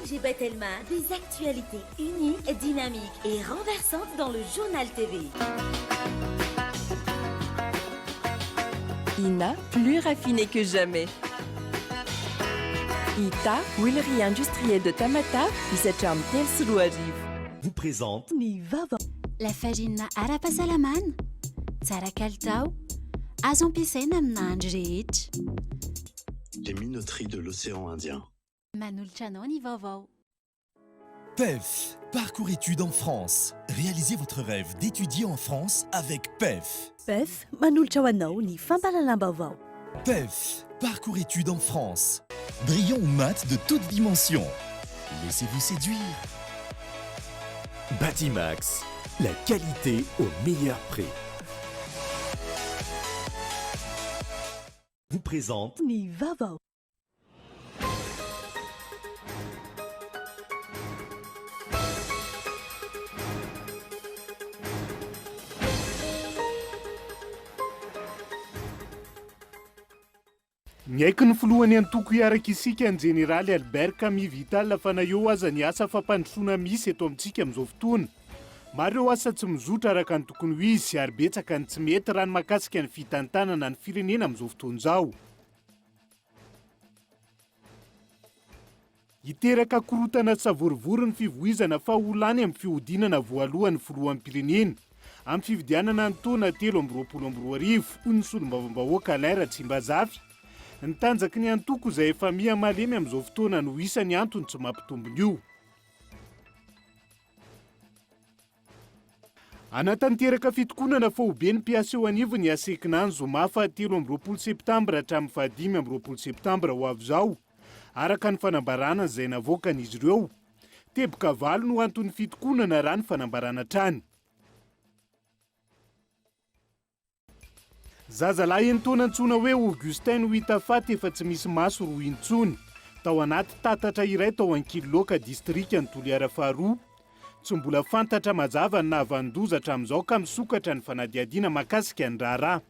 ONG Batelma, des actualités uniques, dynamiques et renversantes dans le Journal TV. Ina, plus raffiné que jamais. Ita, huilerie industrielle de Tamatave, izay hatramin'ny 2003. Vous présente Ny vaovao. Lafarinina ara-pahasalamana, tsara kalitao, azo ampiasaina amin'ny nahandro rehetra. Les minoteries de l'océan Indien. Manolotra anao ny vaovao. PEF, parcours études en France. Réalisez votre rêve d'étudier en France avec PEF. PEF manolotra ho anao ny fampahalalam-baovao. PEF, parcours études en France. Brillant ou mat de toutes dimensions. Laissez-vous séduire. Batimax, la qualité au meilleur prix. Vous présente Ny vaovao. Niaiky ny filohan'ny antoko Hiaraka Isika ny jeneraly Albert Camille Vital fa na eo aza ny asa fampandrosoana misy eto amintsika amin'izao fotoana, maro ireo asa tsy mizotra araka ny tokony ho izy ary betsaka ny tsy mety raha ny mahakasika ny fitantanana ny firenena amin'izao fotoana izao. Hiteraka korontana sy savorovoro ny fivoizana fa ho lany amin'ny fihodinana voalohan'ny filoham-pirenena amin'ny fifidianana ny taona 2023, hoy ny solombavambahoaka Alain Ratsimbazafy. Ny tanjaky ny antoko izay efa miha malemy amin'izao fotoana no isan'ny antony tsy mampitombina io. Hanatanteraka fitokonana faobe ny mpiasa eo anivon'ny Asecna ny zoma faha 23 septambra hatramin'ny faha 25 septambra ho avy izao, araka ny fanambarana izay navoakan'izy ireo. Teboka valo no anton'ny fitokonana raha ny fanambarana hatrany. Zazalahy enin-taona antsoina hoe Augustin no hita faty efa tsy misy maso roa intsony, tao anaty tatatra iray tao Ankililoaka, distrikan'i Toliara faharoa. Tsy mbola fantatra mazava ny nahavanon-doza hatramin'izao ka misokatra ny fanadihadiana mahakasika ny raharaha.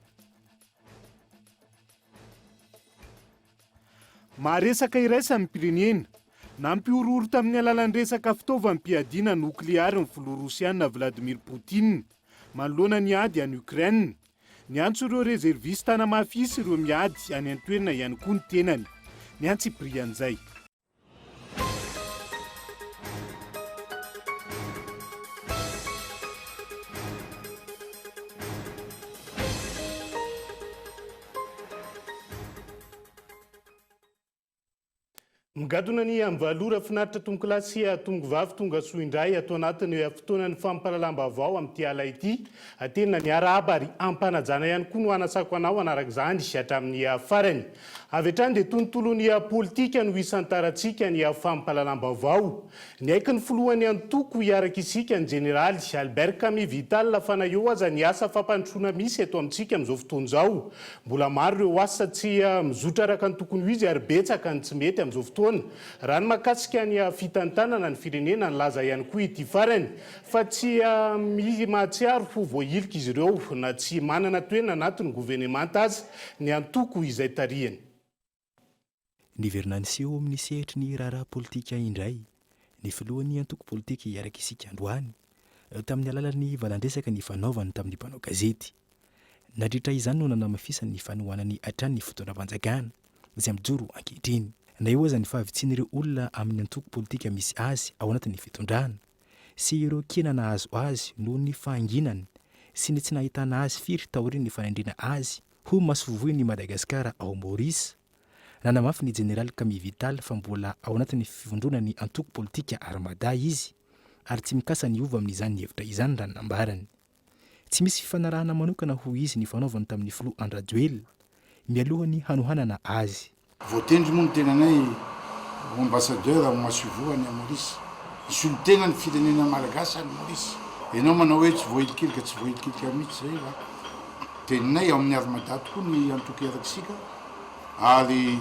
Maharesaka iraisam-pirenena. Nampihorohoro tamin'ny alalan'ny resaka fitaovam-piadiana nokleary ny filoha rosiana Vladimir Poutine, manoloana ny ady any Ukraine. Niantso ireo rezervista hanamafy isa ireo miady any an-toerana ihany koa ny tenany. Ny antsipirian'izay. Migadona ny amin'ny valo ora finaritra tompokolahy sy tompokovavy tonga soa indray ato anatin'ny fotoanan'ny fampahalalam-baovao amin'ity ala ity. Tena miarahaba ary ampanajana ihany koa no hanasako anao hanaraka izany hatramin'ny farany. Avy hatrany dia tontolon'ny politika no hisantarantsika ny fampahalalam-baovao. Niaiky ny filohan'ny antoko Hiaraka Isika, ny jeneraly Albert Camille Vital fa na eo aza ny asa fampandrosoana misy eto amintsika amin'izao fotoana izao, mbola maro ireo asa tsy mizotra araka ny tokony ho izy ary betsaka ny tsy mety amin'izao fotoana. Raha ny mahakasika ny fitantanana ny firenena, nilaza ihany koa ity farany fa tsy mahatsiaro ho voahilika izy ireo na tsy manana toerana anatin'ny governemanta aza ny antoko izay tarihiny. Niverina niseho amin'ny sehatry ny raharaha politika indray ny filohan'ny antoko politika Hiaraka Isika androany, tamin'ny alalan'ny valan-dresaka nifanaovany tamin'ny mpanao gazety. Nandritra izany no nanamafisany ny fanohanany hatrany ny fitondram-panjakana izay mijoro ankehitriny. Na eo aza ny fahavitsian'ireo olona amin'ny antoko politika misy azy ao anatin'ny fitondrana sy ireo kiana nahazo azy noho ny fahanginany sy ny tsy nahitana azy firy taorian'ny fanendrena azy ho masoivohon'i Madagasikara ao Maurice, Nanamafy ny Jeneraly Camille Vital fa mbola ao anatin'ny fivondronan'ny antoko politika Armada izy ary tsy mikasa ny hiova amin'izany hevitra izany raha ny nambarany. Tsy misy fifanarahana manokana hoy izy nifanaovany tamin'ny filoha Andry Rajoelina mialoha ny hanohanana azy. Voatendry moa ny tenanay ho ambassadeur, ho masoivoho any Maurice, hisolo tena ny firenena malagasy any Maurice. Ianao manao hoe tsy voahilikilika, tsy voahilikilika mihitsy izay fa teninay ao amin'ny Armada tokoa ny antoko Iaraksika. Ary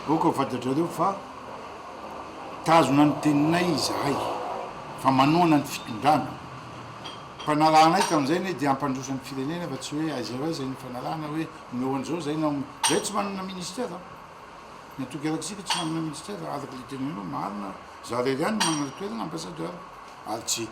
aoka ho fantatrareo fa mitazona ny teninay izahay fa manohana ny fitondrana. Fanarahanay tamin'izay anie dia hampandroso ny firenena fa tsy hoe aiza ho aiza ny fanarahana hoe omeo an'izao izay na omeo. Izay tsy manana ministère an! Ny antoko Hiaraka Isika tsy manana ministère araka ilay teneninao, marina, za irery ihany no manana toerana ambassadeur ary tsy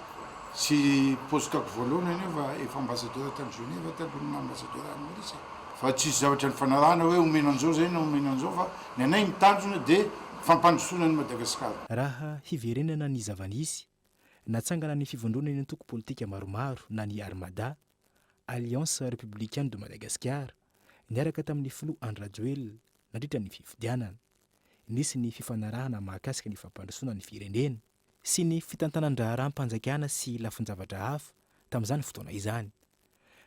tsy poste-ko voalohany anefa efa ambassadeur tany Genève talohan'ny naha ambassadeur any Maurice e. Fa tsisy zavatra nifanarahana hoe omena an'izao zay na omena an'izao fa ny anay ny tanjona dia fampandrosoana an'i Madagasikara. Raha hiverenana ny zava-nisy, natsangana ny fivondronan'ny antoko politika maromaro na ny Armada, Alliance Républicaine de Madagascar, niaraka tamin'ny filoha Andry Rajoelina nandritra ny fifidianana. Nisy ny fifanarahana mahakasika ny fampandrosoana ny firenena sy ny fitantanan-draharaham-panjakana sy lafin-javatra hafa tamin'izany fotoana izany.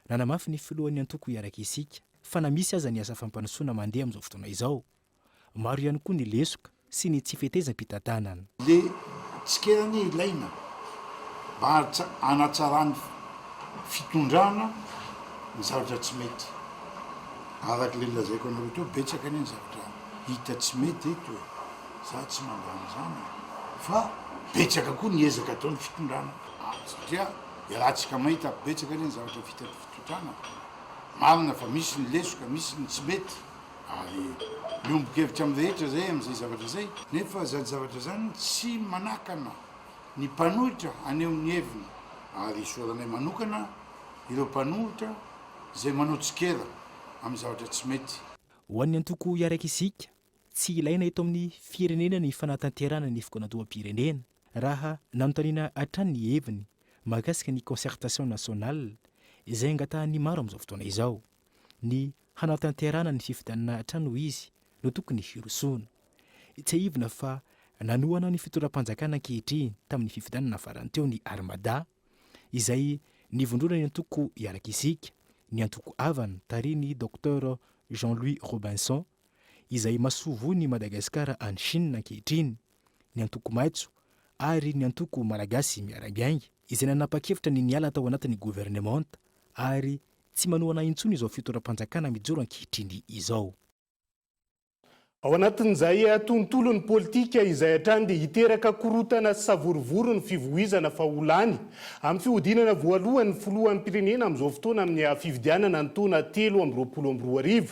Nanamafy ny filohan'ny antoko Hiaraka Isika fa na misy aza ny asa fampandrosoana mandeha amin'izao fotoana izao, Maro ihany koa ny lesoka sy ny tsy fetezam-pitantanana. Le tsikera anie ilaina mba hanatsaran'ny fitondrana ny zavatra tsy mety. Araka le nolazaiko anareo teo, betsaka anie ny zavatra hita tsy mety eto e! Za tsy mandà an'izany e! Fa betsaka koa ny ezaka ataon'ny fitondrana satria iarahantsika mahita betsaka anie ny zavatra vitan'ny fitondrana. Marina fa misy ny lesoka, misy ny tsy mety. Ary miombon-kevitra amin'ny rehetra izay amin'izay zavatra izay. Nefa izany zavatra izany tsy manakana ny mpanohitra haneho ny heviny, ary isaoranay manokana ireo mpanohitra izay manao tsikera amin'ny zavatra tsy mety. Ho an'ny antoko Hiaraka Isika, tsy ilaina eto amin'ny firenena ny fanatanterahana ny fikaonandoham-pirenena, raha nanontaniana hatrany ny heviny mahakasika ny concertation nationale izay angatahan'ny maro amin'izao fotoana izao. Ny hanatanterahana ny fifidianana hatrany hoy izy no tokony hirosoana. Tsiahivina fa nanohana ny fitondram-panjakana ankehitriny tamin'ny fifidianana farany teo ny Armada, izay nivondronan'ny antoko Hiaraka Isika, ny antoko Avana tarihin'ny Docteur Jean Louis Robinson, izay masoivohon'i Madagasikara any Chine ankehitriny, ny antoko Maitso ary ny antoko Malagasy Miara-Miainga, izay nanapa-kevitra ny niala tao anatin'ny governemanta ary Tsy manohana intsony izao fitondram-panjakana mijoro ankehitriny izao. Ao anatin'izay tontolon'ny politika izay hatrany dia hiteraka korontana sy savorovoro ny fivoizana fa ho lany amin'ny fihodinana voalohany ny filoham-pirenena amin'izao fotoana amin'ny fifidianana ny taona 2023,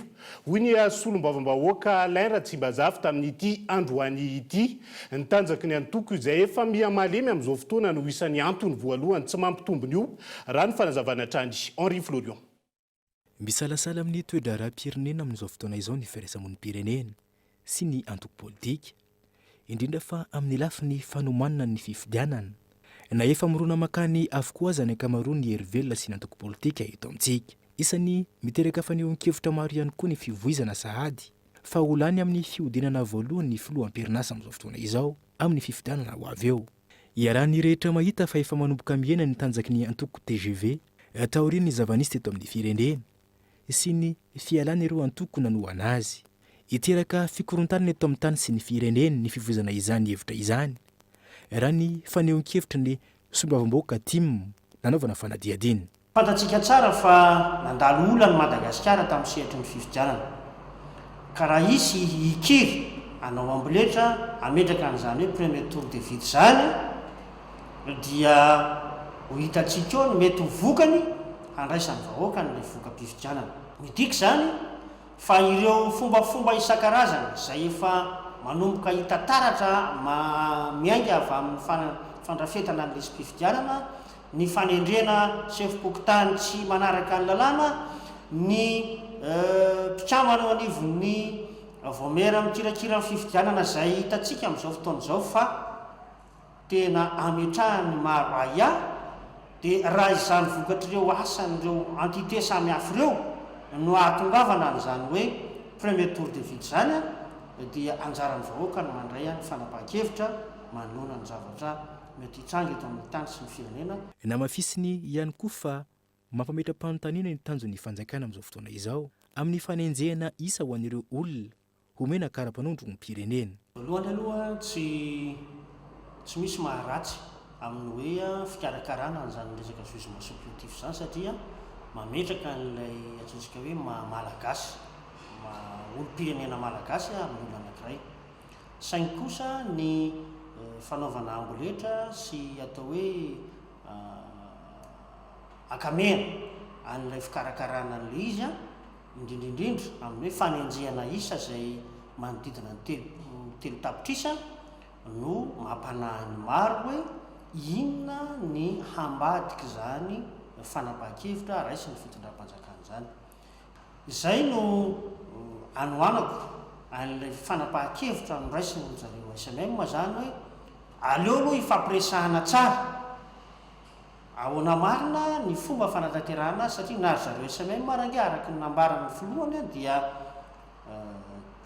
hoy ny solombavambahoaka Alain Ratsimbazafy tamin'ity androany ity. Ny tanjaky ny antoko izay efa miha malemy amin'izao fotoana no isan'ny antony voalohany tsy mampitombina io, raha ny fanazavana hatrany. Henri Florian. Misalasala amin'ny toe-draharaham-pirenena amin'izao fotoana izao ny firaisamonim-pirenena sy ny antoko politika, indrindra fa amin'ny lafiny fanomanana ny fifidianana. Na efa mirona mankany avokoa aza ny ankamaroan'ny hery velona sy ny antoko politika eto amintsika. Isan'ny miteraka fanehoan-kevitra maro ihany koa ny fivoizana sahady fa ho lany amin'ny fihodinana voalohany ny filoha am-perinasa amin'izao fotoana izao amin'ny fifidianana ho avy eo. Iarahan'ny rehetra mahita fa efa manomboka mihena ny tanjaky ny antoko tgv taorian'ny zava-nisy teto amin'ny firenena sy ny fialan'ireo antoko nanohana azy. Hiteraka fikorontanana eto amin'ny tany sy ny firenena ny fivoizana izany hevitra izany, raha ny fanehoan-kevitry ny solombavambahoaka tim nanaovana fanadihadiana. Fantatsika tsara fa nandalo olana i Madagasikara tamin'ny sehatry ny fifidianana. Ka raha hisy hikiry hanao amboletra hametraka an'izany hoe premier tour de vide izany dia ho hitantsika eo ny mety ho vokany handraisan'ny vahoaka an'ilay voka-pifidianana. Midika izany fa ireo fombafomba isan-karazany izay efa manomboka hita taratra miainga avy amin'ny fandrafetana ny lisi-pifidianana ny fanendrena sefom-pokontany tsy manaraka ny lalàna, ny mpikambana eo anivon'ny vaomiera mikirakira ny fifidianana izay hitantsika amin'izao fotoana izao fa tena ametrahan'ny maro ahiahy dia raha izany vokatr'ireo asan'ireo entité samihafa ireo no ahatongavana an'izany hoe premier tour de vide izany dia anjaran'ny vahoaka no mandray ny fanapahan-kevitra manoloana ny zavatra mety hitranga eto amin'ny tany sy ny firenena. Namafisiny ihany koa fa mampametra-panontaniana ny tanjon'ny fanjakana amin'izao fotoana izao amin'ny fanenjehana isa ho an'ireo olona homena kara-panondrom-pirenena. Voalohany aloha tsy tsy misy maharatsy amin'ny hoe fikarakarana an'izany resaka jugement supplétif izany satria mametraka an'ilay antsointsika hoe maha malagasy, maha olom-pirenena malagasy amin'ny olona anankiray. Saingy kosa ny fanaovana amboletra sy atao hoe ankamehana an'ilay fikarakarana an'ilay izy, indrindra indrindra amin'ny hoe fanenjehana isa izay manodidina ny telo 3 tapitrisa no mampanahy ny maro hoe inona ny hambadiky zany fanapahan-kevitra raisin'ny fitondram-panjakana zany. Izay no anohanako an'ilay fanapahan-kevitra noraisin'ny zareo SMM zany hoe aleo aloha hifampiresahana tsara ahoana marina ny fomba fanatanterahana azy, satria na ry zareo SMM ary ange, araka ny nambaran'ny filohany, dia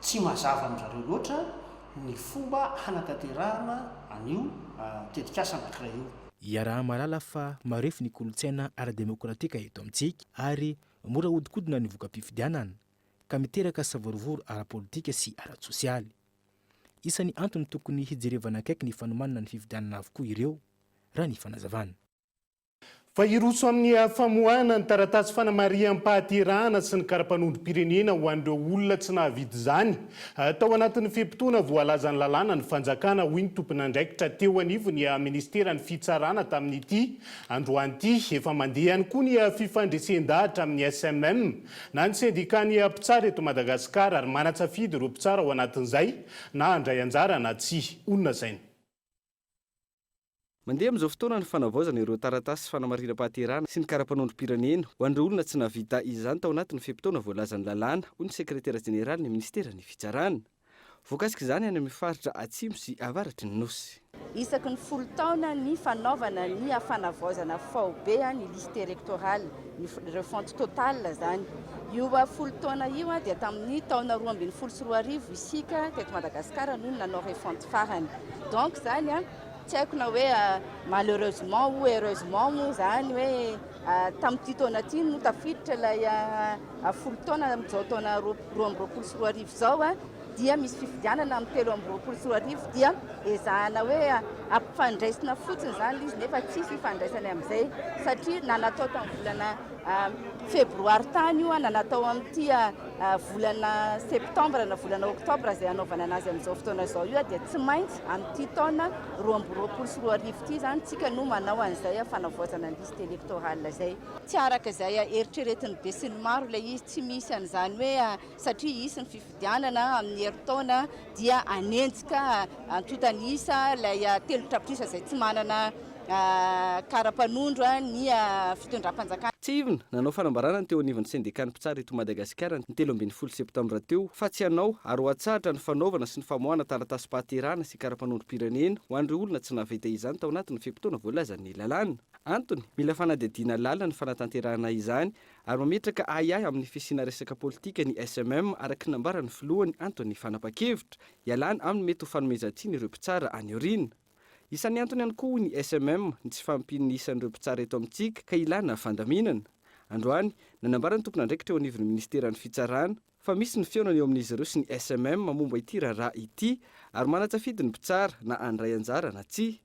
tsy mazava amin-jareo loatra ny fomba hanatanterahana an'io tetikasa anankiray io. Iaraha-mahalala fa marefo ny kolontsaina ara-demokratika eto amintsika ary mora ahodikodina ny voka-pifidianana ka miteraka savorovoro ara-politika sy ara-tsosialy. Isan'ny antony tokony hijerevana akaiky ny fanomanana ny fifidianana avokoa ireo, raha ny fanazavana. Fa hiroso amin'ny famoahana ny taratasy fanamariam-pahaterahana sy ny kara-panondrom-pirenena ho an'ireo olona tsy nahavita izany tao anatin'ny fe-potoana voalazan'ny lalàna ny fanjakana, hoy ny tompon'andraikitra teo anivon'ny ministeran'ny fitsarana tamin'ity androany ity. Efa mandeha ihany koa ny fifandresen-dahatra amin'ny SMM na ny sendikan'ny mpitsara eto Madagasikara ary manan-tsafidy ireo mpitsara ao anatin'izay na handray anjara na tsia. Olona saina. Mandeha amin'izao fotoana ny fanavaozana ireo taratasy fanamarinam-pahaterahana sy ny kara-panondrom-pirenena ho an'ireo olona tsy nahavita izany tao anatin'ny fe-potoana voalazan'ny lalàna, hoy ny sekretera jeneralin'ny minisiteran'ny Fitsarana. Voakasika izany any amin'ny faritra atsimo sy avaratry ny Nosy. Isaky ny 10 taona ny fanaovana ny fanavaozana faobe ny liste électorale, ny refonte totale zany. Io 10 taona io dia tamin'ny taona 2012 isika teto Madagasikara no nanao refonte farany. Donc zany tsy haiko na hoe malheureusement ou heureusement moa zany hoe tamin'ity taona ty no tafiditra ilay 10 taona. Amin'izao taona 2022 zao dia misy fifidianana amin'ny 2023, dia ezahana hoe ampifandraisina fotsiny zany izy, nefa tsisy ifandraisany amin'izay, satria na natao tamin'ny volana febroary tany io na natao amin'ity volana septembre na volana octobre izay anaovana anazy amin'izao fotoana izao io, dia tsy maintsy amin'ity taona 2022 ity zany tsika no manao an'izay fanavaozana ny liste électorale zay. Tsy araka izay eritreretin'ny be sy ny maro ilay izy. Tsy misy an'izany hoe satria isy ny fifidianana amin'ny herintaona dia anenjika antontanisa ilay 3 tapitrisa izay tsy manana kara-panondro ny fitondram-panjakana. Tsiahivina, nanao fanambarana ny teo anivon'ny sendikan'ny mpitsara eto Madagasikara ny 13 septambra teo fa tsy hanao ary ho atsahatra ny fanaovana sy ny famoahana taratasim-pahaterahana sy kara-panondrom-pirenena ho an'ireo olona tsy nahavita izany tao anatin'ny fe-potoana voalazan'ny lalàna. Antony, mila fanadihadiana lalina ny fanatanterahana izany ary mametraka ahiahy amin'ny fisiana resaka politika ny SMM, araka ny nambaran'ny filohany Anthony fanapa-kevitra ialana amin'ny mety ho fanomezan-tsiny ireo mpitsara any aoriana. Isan'ny antony ihany koa hoy ny SMM ny tsy fahampian'ny isan'ireo mpitsara eto amintsika ka ilana fandaminana. Androany, nanambara ny tompon'andraikitra eo anivon'ny minisiteran'ny Fitsarana fa misy ny fihaonana eo amin'izy ireo sy ny SMM momba ity raharaha ity ary manan-tsafidy ny mpitsara na handray anjara na tsia.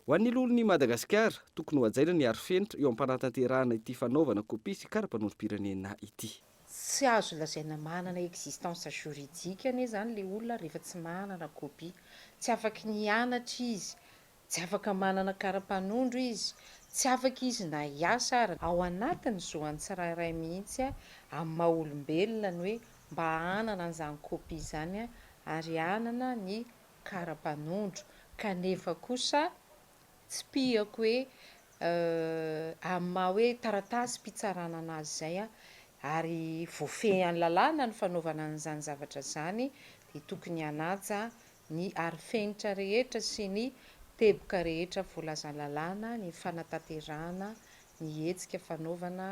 Ho an'ny loholon'i Madagasikara, tokony hohajaina ny arofenitra eo am-panatanterahana ity fanaovana kopia sy kara-panondrom-pirenena ity. Tsy azo lazaina manana existence juridique anie zany le olona rehefa tsy manana copie. Tsy afaky nianatra izy, tsy afaka manana kara-panondro izy, tsy afaka izy na hiasa ary. Ao anatin'ny zo an'ny tsirairay mihitsy amin'ny maha olombelona ny hoe mba hanana an'izany copie izany ary hanana ny kara-panondro, kanefa kosa tsipihako hoe amin'ny maha hoe taratasim-pitsarana anazy izay ary voafehin'ny lalàna ny fanaovana an'izany zavatra izany, dia tokony hanaja ny arifenitra rehetra sy ny teboka rehetra voalazan'ny lalàna ny fanatanterahana ny hetsika fanaovana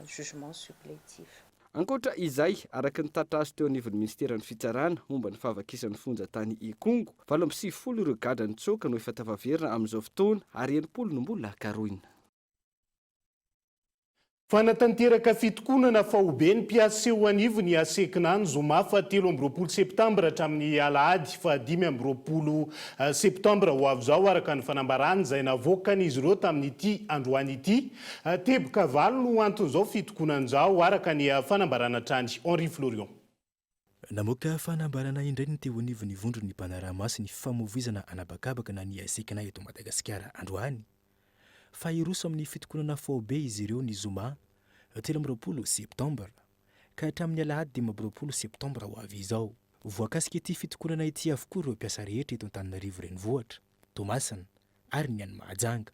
jugement supplétif. Ankoatra izay, araka ny tatitra azo teo anivon'ny minisiteran'ny Fitsarana momba ny fahavakisan'ny fonja tany Ikongo, 98 ireo gadra nitsoaka no efa tafaverina amin'izao fotoana ary 60 no mbola karohina. Fanatanteraka fitokonana faobe ny mpiasa eo anivon'ny ASECNA ny zoma fa 23 septambra hatramin'ny alahady fa 25 septambra ho avy izao, araka ny fanambarany izay navoakan'izy ireo tamin'ity androany ity. Teboka valo no anton'izao fitokonana izao, araka ny fanambarana hatrany. Henri Florian. Namoaka fanambarana indray ny teo anivon'ny vondron'ny mpanara-maso ny famovoizana anabakabaka na ny ASECNA eto Madagasikara androany fa hiroso amin'ny fitokonana faobe izy ireo ny zoma 23 septambra ka hatramin'ny alahady 25 septambra ho avy izao. Voakasik'ity fitokonana ity avokoa ireo mpiasa rehetra eto Antananarivo Renivohitra, Toamasina ary ny any Mahajanga.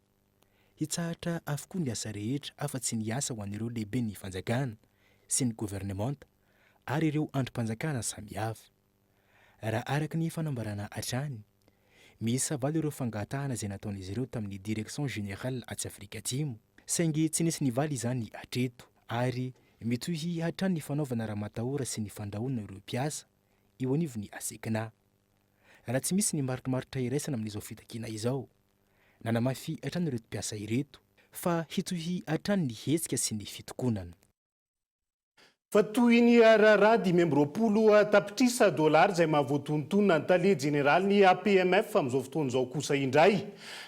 Hitsahatra avokoa ny asa rehetra afa-tsy ny asa ho an'ireo lehiben'ny fanjakana sy ny governemanta ary ireo andrim-panjakana samihafa. Raha araka ny fanambarana hatrany, miisa valo ireo fangatahana izay nataon'izy ireo tamin'ny Direction Générale atsy Afrika Atsimo, saingy tsy nisy nivaly izany hatreto, ary mitohy hatrany ny fanaovana ramatahora sy ny fandrahonana ireo mpiasa eo anivon'ny Asecna. Raha tsy misy ny marimaritra iraisana amin'izao fitakiana izao, nanamafy hatrany ireto mpiasa ireto fa hitohy hatrany ny hetsika sy ny fitokonana. Fa toy ny raharaha 25 tapitrisa dolara izay mahavoatonontonona ny tale jeneralin'ny APMF amin'izao fotoana izao kosa indray.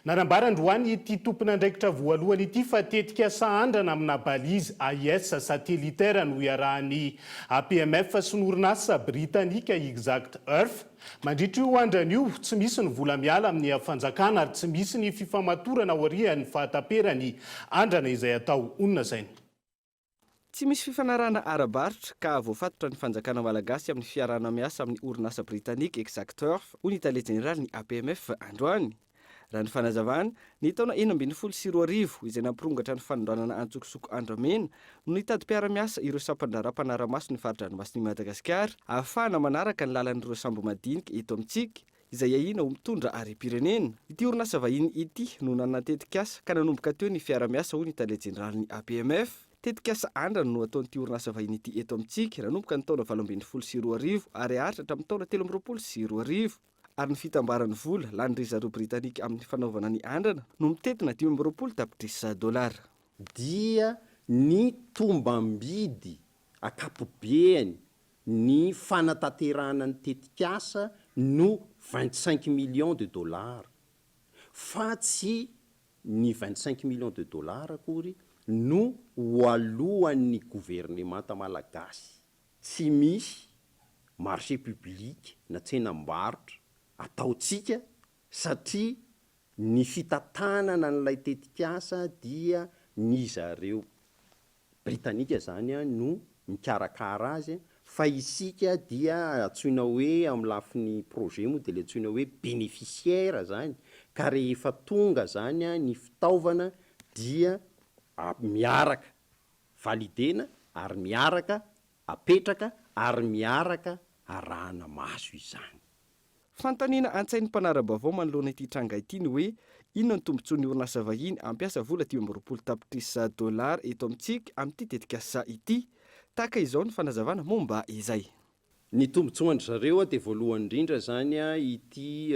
Nanambara androany ity tompon'andraikitra voalohany ity fa tetikasa andrana amina balise AIS satellitaire no iarahan'ny APMF sy ny orinasa britanika Exact Earth. Mandritra io andrana io, tsy misy ny vola miala amin'ny fanjakana ary tsy misy ny fifamatorana aorian'ny fahataperan'ny andrana izay atao honina saina. Tsy misy fifanarahana ara-barotra ka voafatotra ny fanjakana malagasy amin'ny fiarahana miasa amin'ny orinasa britanika Exact Earth, hoy ny tale jeneralin'ny APMF androany. Raha ny fanazavana, ny taona 2016, izay nampirongatra ny fanondranana antsokosoko andramena, no nitady mpiara-miasa ireo sampan-draharaha mpanara-maso ny fari-dranomasin'i Madagasikara ahafahana manaraka ny lalan'ireo sambo madinika eto amintsika, izay ahiana ho mitondra harem-pirenena. Ity orinasa vahiny ity no nanana tetikasa ka nanomboka teo ny fiara-miasa hoy ny tale jeneralin'ny APMF. Tetikasa andrana no ataon'ity orinasa vahiny ity eto amintsika nanomboka ny taona 2018 ary haharitra hatramin'ny taona 2023 ary ny fitambaran'ny vola lanin-dry zareo Britanika amin'ny fanaovana ny andrana no mitentina 25 tapitrisa dolara. Dia ny tombam-bidy ankapobeany ny fanatanterahana ny tetikasa no 25 millions de dollars fa tsy ny 25 millions de dollars akory no ho alohan'ny governemanta malagasy. Tsy misy marché public na tsenam-barotra ataontsika satria ny fitantanana an'ilay tetikasa dia ny zareo Britanika izany no mikarakara azy fa isika dia antsoina hoe amin'ny lafiny projet moa dia ilay antsoina hoe bénéficiaire izany ka rehefa tonga izany ny fitaovana dia miaraka validena ary miaraka apetraka ary miaraka arahana maso izany. Fanontaniana an-tsain'ny mpanara-baovao manoloana ity tranga ity ny hoe inona no tombontsoan'ny orinasa vahiny hampiasa vola 25 tapitrisa dolara eto amintsika amin'ity tetikasa ity? Tahaka izao ny fanazavana momba izay. Ny tombontsoan-dry zareo dia voalohany indrindra izany ity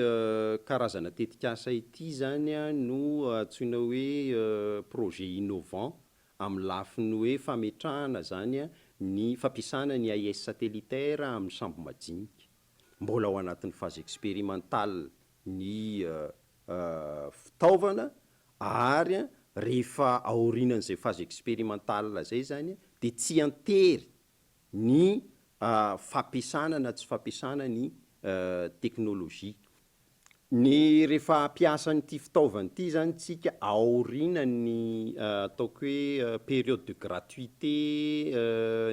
karazana tetikasa ity izany no antsoina hoe projet innovant amin'ny lafiny hoe fametrahana izany ny fampiasana ny AIS satellitaire amin'ny sambo majinika. Mbola ao anatin'ny phase expérimentale ny fitaovana ary rehefa aorianan'izay phase expérimentale izay izany dia tsy an-tery ny fampiasana na tsy fampiasana ny technologie. Ny rehefa hampiasa an'ity fitaovana ity izany tsika aorianan'ny ataoko hoe période de gratuité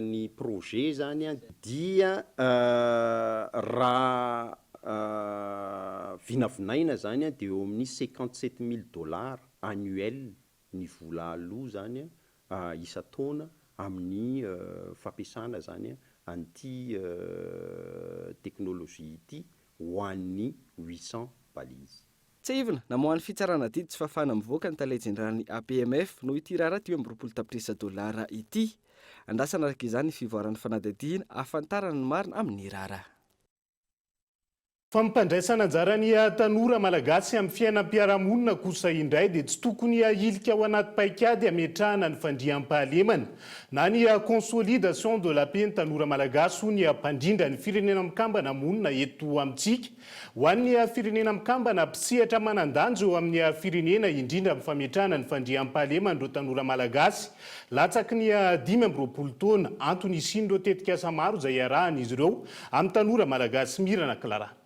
ny projet izany dia raha vinavinaina izany dia eo amin'ny 57 mille dollars annuel ny vola aloa izany isan-taona amin'ny fampiasana izany an'ity technologie ity ho an'ny 800 balises. Tsiahivina, namoahan'ny fitsarana didy tsy fahafahana mivoaka ny tale jeneralin'ny APMF noho ity raharaha 25 tapitrisa dolara ity. Andrasana araka izany ny fivoaran'ny fanadihadiana ahafantarana ny marina amin'ny raharaha. Fampandraisana anjara ny tanora malagasy amin'ny fiainam-piarahamonina kosa indray dia tsy tokony hahilika ao anaty paikady hametrahana ny fandriampahalemana na ny consolidation de la paix ny tanora malagasy hoy ny mpandrindra ny Firenena Mikambana monina eto amintsika. Ho an'ny Firenena Mikambana, mpisehatra manan-danja eo amin'ny firenena indrindra amin'ny fametrahana ny fandriampahalemana ireo tanora malagasy latsaky ny 25 taona. Antony hisian'ireo tetikasa maro izay iarahan'izy ireo amin'ny tanora malagasy Mirana Clara.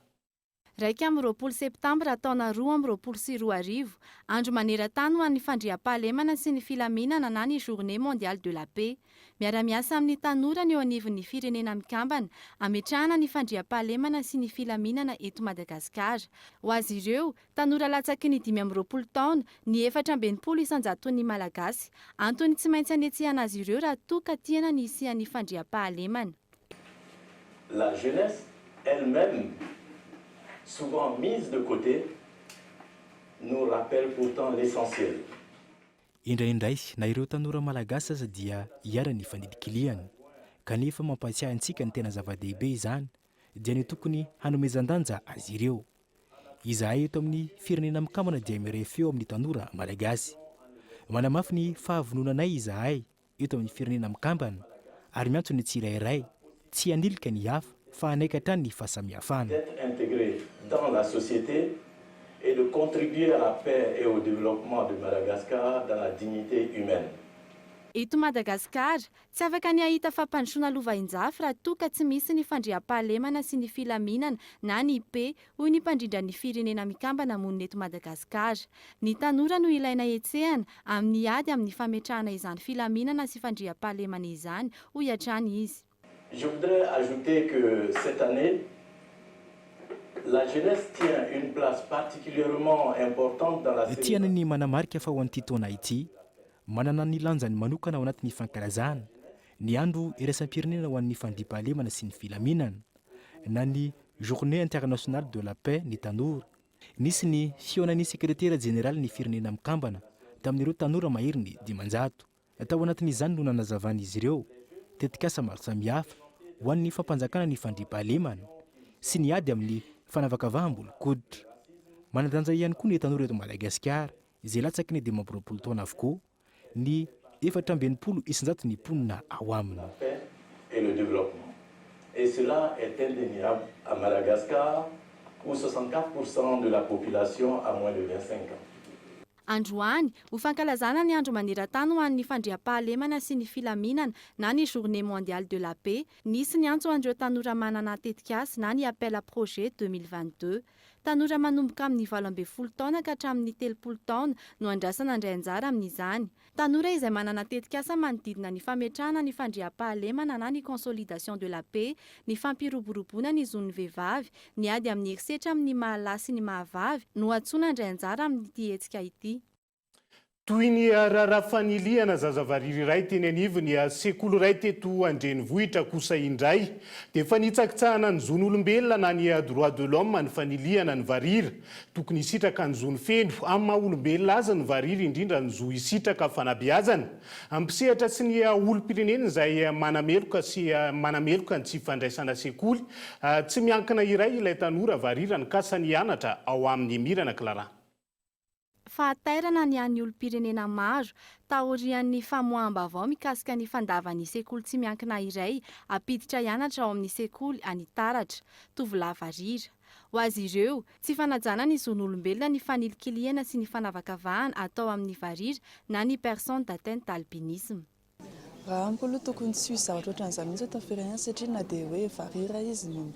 21 septambra taona 2022, andro maneran-tany ho an'ny fandriampahalemana sy ny filaminana na ny journée mondiale de la paix. Miara-miasa amin'ny tanora ny eo anivon'ny Firenena Mikambana hametrahana ny fandriampahalemana sy ny filaminana eto Madagasikara. Ho azy ireo, tanora latsaky ny 25 taona, ny 64 isan-jaton'ny Malagasy. Antony tsy maintsy hanetsehana azy ireo raha toa ka tiana ny hisian'ny fandriampahalemana. La jeunesse elle-même, souvent mise de côté, nous rappelle pourtant l'essentiel. Indraindray, na ireo tanora malagasy aza dia iharan'ny fanilikilihana. Kanefa mampahatsiahy antsika ny tena zava-dehibe izany, dia ny tokony hanomezan-danja azy ireo. Izahay eto amin'ny Firenena Mikambana dia miray feo amin'ny tanora malagasy. Manamafy ny fahavononanay izahay eto amin'ny Firenena Mikambana ary miantso ny tsirairay tsy hanilika ny hafa fa hanaiky hatrany ny fahasamihafana. D'être intégré dans la société et de contribuer à la paix et au développement de Madagascar dans la dignité humaine. Eto Madagasikara, tsy afaka ny hahita fampandrosoana lovainjafy raha toa ka tsy misy ny fandriampahalemana sy ny filaminana na ny paix, hoy ny mpandrindra ny Firenena Mikambana monina eto Madagasikara. Ny tanora no ilaina hetsehana amin'ny ady amin'ny fametrahana izany filaminana sy fandriampahalemana izany, hoy hatrany izy. Je voudrais ajouter que cette année, la jeunesse tient une place particulièrement importante dans la Tiany ny manamarika fa ho an'ity taona ity, manana ny lanjany manokana ao anatin'ny fankalazana ny andro iraisam-pirenena ho an'ny fandriampahalemana sy ny filaminana, na ny Journée internationale de la paix ny tanora. Nisy ny fihaonan'ny sekretera jeneralin'ny Firenena Mikambana tamin'ireo tanora maherin'ny 500. Tao anatin'izany no nanazavan'izy ireo tetikasa maro samihafa ho an'ny fampanjakana ny fandriampahalemana sy ny ady amin'ny fanavakavaham-bolon-koditra. Manan-danja ihany koa ny tanora eto Madagasikara izay latsaky ny 25 taona avokoa ny 64 isan-jaton'ny mponina ao aminy. paix et le développement. Et cela est indéniable à Madagascar où 64% de la population a moins de 25 ans. Androany, ho fankalazana ny andro maneran-tany ho an'ny fandriampahalemana sy ny filaminana na ny Journée mondiale de la paix, nisy ny antso ho an'ireo tanora manana tetikasa na ny appel à projet 2022. Tanora manomboka amin'ny 18 taona ka hatramin'ny 30 taona no andrasana handray anjara amin'izany. Tanora izay manana tetikasa manodidina ny fametrahana ny fandriampahalemana na ny consolidation de la paix, ny fampiroboroboana ny zon'ny vehivavy, ny ady amin'ny herisetra amin'ny maha lahy sy ny maha vavy no antsoina handray anjara amin'ity hetsika ity. Toy ny raharaha fanilihana zaza varira iray teny anivon'ny sekoly iray teto an-drenivohitra kosa indray dia fanitsakitsahana ny zon'olombelona na ny droit de l'homme ny fanilihana ny varira. Tokony hisitraka ny zony feno amin'ny maha olombelona azy ny varira indrindra ny zo hisitraka fanabeazana. Mpisehatra sy ny olom-pirenena izay manameloka sy manameloka ny tsy fandraisana sekoly tsy miankina iray ilay tanora varira nikasa ny hianatra ao amin'ny Mirana Clara. Fahatairana ny an'ny olom-pirenena maro taorian'ny famoaham-baovao mikasika ny fandavan'ny sekoly tsy miankina iray hampiditra hianatra ao amin'ny sekoly any Itaratra, tovolahy varira. Ho azy ireo, tsy fanajana ny zon'olombelona ny fanilikilihana sy ny fanavakavahana atao amin'ny varira na ny personnes d'atteinte d'albinisme. Raha amiko aloha tokony tsy hisy zavatra ohatran'izany mihitsy eto amin'ny firenena satria na dia hoe varira izy no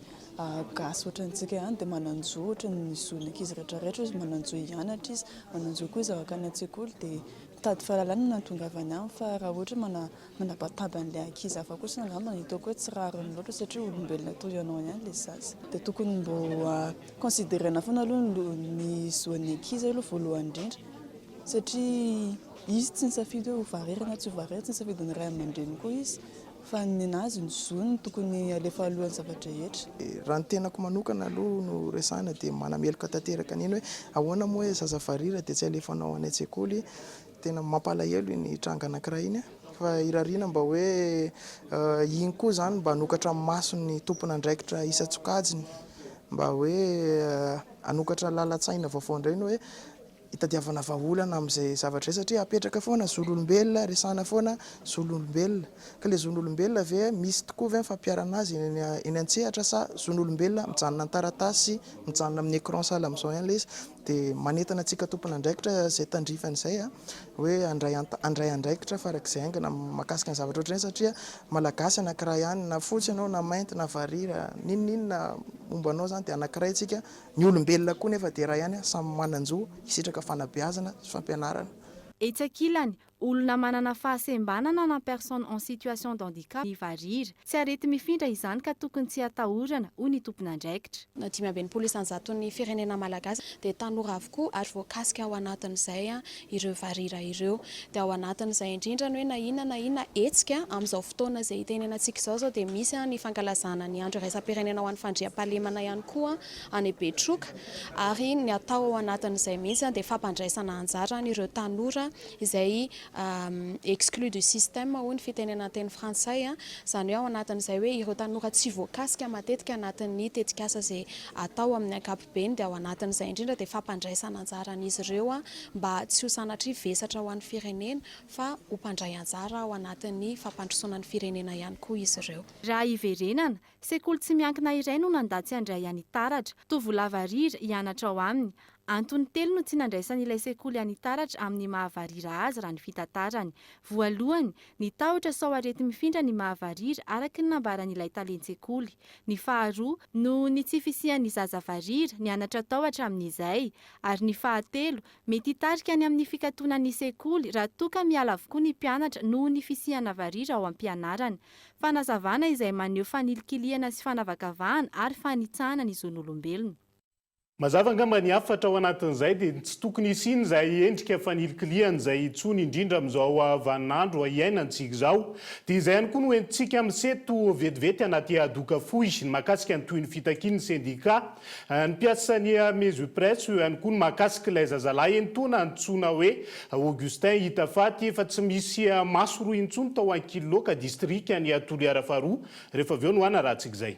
gasy ohatrantsika ihany dia manan-jo ohatran'ny zon'ny ankizy rehetra rehetra izy, manan-jo hianatra izy, manan-jo koa izy afaka any an-tsekoly dia mitady fahalalana no nahatongavany any fa raha ohatra hoe manabataba an'ilay ankizy hafa kosa angamba no hitako hoe tsy rariny loatra satria olombelona toy ianao ihany ilay zaza. Dia tokony mbo considerena foana aloha ny zon'ny ankizy aloha voalohany indrindra satria Izy tsy nisafidy hoe ho varira na tsy ho varira, tsy nisafidy ny ray aman-dreniny koa izy fa nenazy ny zony no tokony alefa alohan'ny zava-drehetra. Raha ny tenako manokana aloha no resahina dia manameloka tanteraka an'iny hoe ahoana moa hoe zaza varira dia tsy alefanao any an-tsekoly, tena mampalahelo iny tranga anankiray iny fa irariana mba hoe iny koa izany mba hanokatra ny mason'ny tompon'andraikitra isan-tsokajiny mba hoe hanokatra lalan-tsaina vaovao indray ny hoe hitadiavana vahaolana amin'izay zavatra izay satria apetraka foana zon'olombelona, resahana foana zon'olombelona. Ka ilay zon'olombelona ve misy tokoa ve ny fampiharana azy eny eny an-tsehatra sa zon'olombelona mijanona an-taratasy sy mijanona amin'ny écran sahala amin'izao ihany ilay izy? Dia manentana antsika tompon'andraikitra izay tandrify an'izay hoe handray handray andraikitra farak'izay haingana mahakasika ny zavatra ohatr'ireny satria Malagasy anankiray ihany na fotsy ianao na mainty na varira n'inon'inona momba anao izany dia anankiray isika. Ny olombelona koa nefa dia iray ihany, samy manan-jo hisitraka fanabeazana sy fampianarana. Etsy ankilany, Olona manana fahasembanana na personne en situation d'handicap ny varira. Tsy areti-mifindra izany ka tokony tsy hatahorana, hoy ny tompon'andraikitra. 65 isan-jaton'ny firenena malagasy dia tanora avokoa ary voakasika ao anatin'izay ireo varira ireo. Dia ao anatin'izay indrindra ny hoe na inona na inona hetsika amin'izao fotoana izay itenenantsika izao izao dia misy ny fankalazana ny andro iraisam-pirenena ho an'ny fandriampahalemana ihany koa any Betroka ary ny atao ao anatin'izay mihitsy dia fampandraisana anjara an'ireo tanora izay exclus du système hoy ny fitenenana teny frantsay, izany hoe ao anatin'izay hoe ireo tanora tsy voakasika matetika anatin'ny tetikasa izay atao amin'ny ankapobeny dia ao anatin'izay indrindra dia fampandraisana anjara an'izy ireo mba tsy ho sanatria vesatra ho an'ny firenena fa ho mpandray anjara ao anatin'ny fampandrosoana ny firenena ihany koa izy ireo. Raha hiverenana, sekoly tsy miankina iray no nandà tsy handray an'Itaratra, tovolahy varira, hianatra ao aminy. Antony telo no tsy nandraisan'ilay sekoly an'Itaratra amin'ny maha varira azy raha ny fitantarany. Voalohany, ny tahotra sao areti-mifindra ny maha varira araka ny nambaran'ilay talen-tsekoly. Ny faharoa, noho ny tsy fisian'ny zaza varira nianatra tao hatramin'izay. Ary ny fahatelo, mety hitarika any amin'ny fikatonan'ny sekoly raha toa ka miala avokoa ny mpianatra noho ny fisiana varira ao am-pianarana. Fanazavana izay maneho fanilikilihana sy fanavakavahana ary fanitsahana ny zon'olombelona. Mazava angamba ny hafatra ao anatin'izay dia ny tsy tokony hisian'izay endrika fanilikilihana izay intsony indrindra amin'izao vaninandro iainantsika izao. Dia izay ihany koa no entintsika miseto vetivety anaty doka fohy ny mahakasika ny tohin'ny fitakian'ny sendika ny mpiasan'ny Mesupress, eo ihany koa ny mahakasika ilay zazalahy enin-taona antsoina hoe Augustin hita faty efa tsy misy maso roa intsony tao Ankililoaka, distrikan'i Toliara faharoa rehefa avy eo no hanarahantsika izay.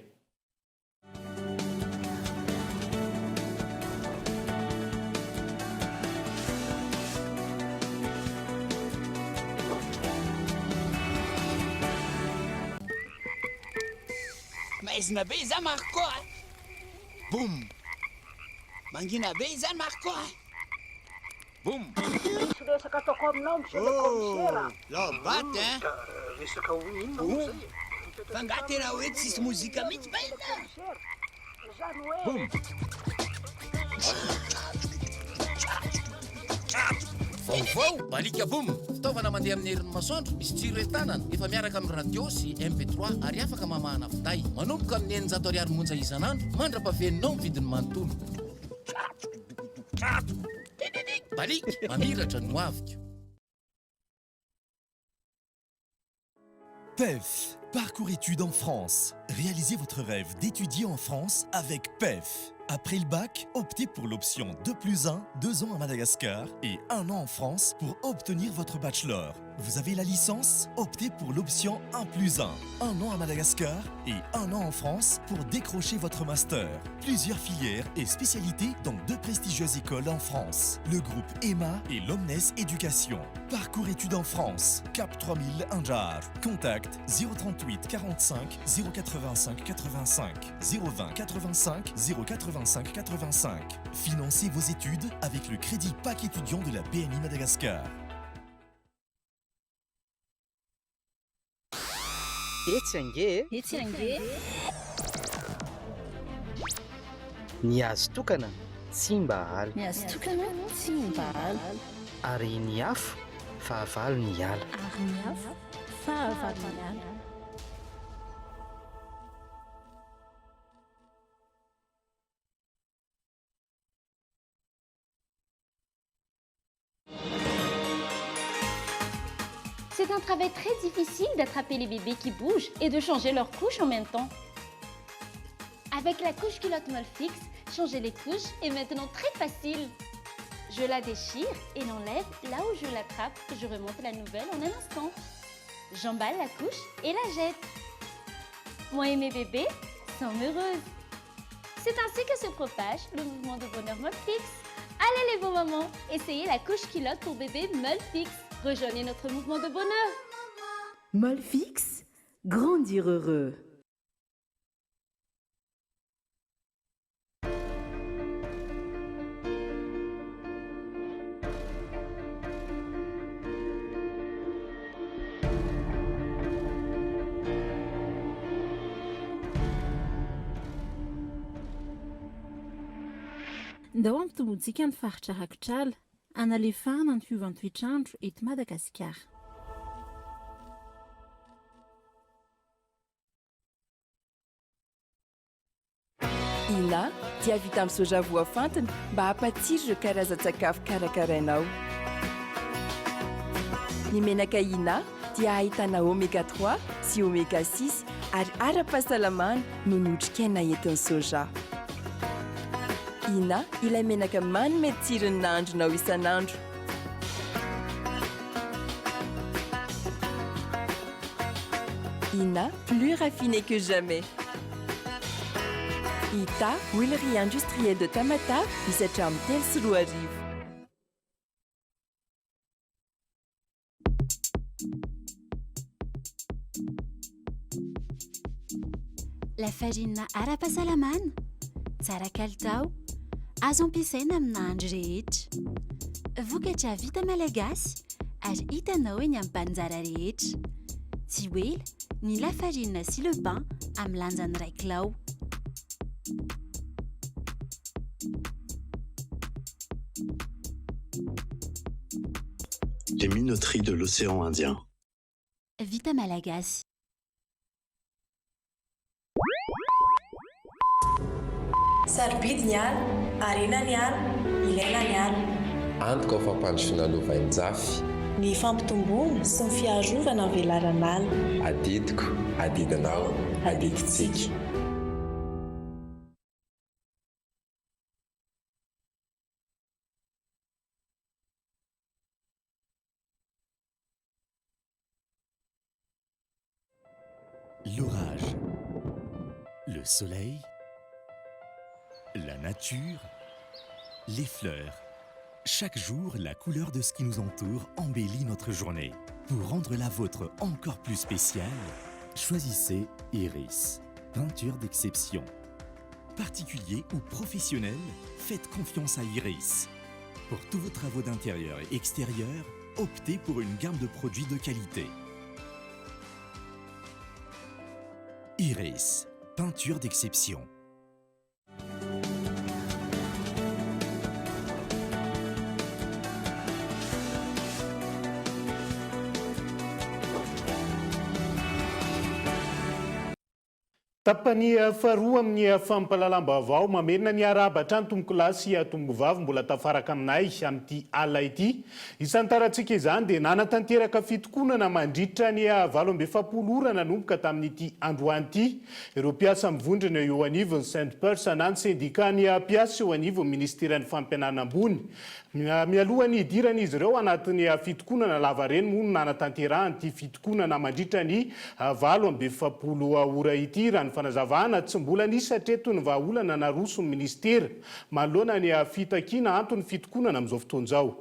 Maizina be izany Marco a! Boum! Mangina be izany Marco a! Boum! Misy resaka ataoko aminao monsieur le commissaire a! Oh! Laobaty hein! Resaka ho inona moa zay e? Fa nga tena hoe tsisy mozika mihitsy bainina? Zany hoe. Boum! Vaovao, Balika Boum! Fitaovana mandeha amin'ny herin'ny masoandro, misy jiro entanana, efa miaraka amin'ny radio sy MP3 ary afaka mamahana finday. Manomboka amin'ny 600 ariary monja isan'andro, mandra-pahaveninao ny vidiny manontolo. Baliaka, mamiratra ny hoaviko. PEF, parcours études en France. Réalisez votre rêve d'étudier en France avec PEF. Après le bac, optez pour l'option 2 plus 1, 2 ans à Madagascar et 1 an en France pour obtenir votre bachelor. Vous avez la licence Optez pour l'option 1 plus 1, 1 an à Madagascar et 1 an en France pour décrocher votre master. Plusieurs filières et spécialités dans deux prestigieuses écoles en France, le groupe EMA et l'Omnes Éducation. Parcours études en France, Cap 3000 Anjar. Contact 038 45 085 85 020 85 085 85. Financez vos études avec le crédit PAC étudiant de la BNI Madagascar. Etsy ange e! Etsy ange e! Ny azo tokana tsy mba ala. Ny azo tokana tsy mba ala. Ary ny afo fahavalo ny ala. Ary ny afo fahavalo ny ala. C'est un travail très difficile d'attraper les bébés qui bougent et de changer leur couche en même temps. Avec la couche culotte Molfix, changer les couches est maintenant très facile. Je la déchire et l'enlève là où je l'attrape. Je remonte la nouvelle en un instant. J'emballe la couche et la jette. Moi et mes bébés sommes heureuses. C'est ainsi que se propage le mouvement de bonheur Molfix. Allez les beaux mamans, essayez la couche culotte pour bébé Molfix. Rejoignez notre mouvement de bonheur. Molfix, grandir heureux. Ndao hampitombointsika ny faritra rakotr'ala. Hanalefahana ny fiovan'ny toetr'andro eto Madagasikara. Ina dia vita amin'ny soja voafantina mba hampatsiro ireo karazan-tsakafo karakarainao. Ny menaka Ina dia ahitana oméga 3 sy oméga 6 ary ara-pahasalamana noho ny otrikaina entin'ny soja. Ina ilay menaka manome tsiro ny nahandronao isan'andro. Ina, plus raffiné que jamais. Ita, huilerie industrielle de Tamatave, misy hatramin'ny 2003. Lafarinina ara-pahasalamana, tsara kalitao, azo ampiasaina amin'ny nahandro rehetra. Vokatra vita malagasy ary hitanao eny amin'ny mpaninjara rehetra. Tsy ho ela ny lafarinina sy le pain amin'ny lanjany iray kilao. Les minoteries de l'océan Indien. Vita malagasy. Sarobidy ny ala, harena ny ala, ilaina ny ala. Antoka ho fampandrosoana lovainjafy. Ny fampitomboana sy ny fiarovana ny velaran'ala. Adidiko, adidinao, adidintsika. L'orage, le soleil, la nature, les fleurs. Chaque jour, la couleur de ce qui nous entoure embellit notre journée. Pour rendre la vôtre encore plus spéciale, choisissez Iris, peinture d'exception. Particulier ou professionnel, faites confiance à Iris. Pour tous vos travaux d'intérieur et extérieur, optez pour une gamme de produits de qualité. Iris, peinture d'exception. Tapany faharoa amin'ny fampahalalam-baovao, mamerina ny arahaba hatrany tompokolahy sy tompokovavy mbola tafaraka aminay amin'ity alina ity. Isantarantsika izany dia nanatanteraka fitokonana mandritra ny 48 ora nanomboka tamin'ity androany ity ireo mpiasa mivondrona eo anivon'ny Sendpers na ny sendikan'ny mpiasa eo anivon'ny minisiteran'ny fampianarana ambony. Mialoha ny hidiran'izy ireo anatin'ny fitokonana lavareny moa no nanatanterahany ity fitokonana mandritra ny 48 ora ity. Raha ny fanazavana, tsy mbola nisy hatreto ny vahaolana naroson'ny minisitera manoloana ny fitakiana anton'ny fitokonana amin'izao fotoana izao.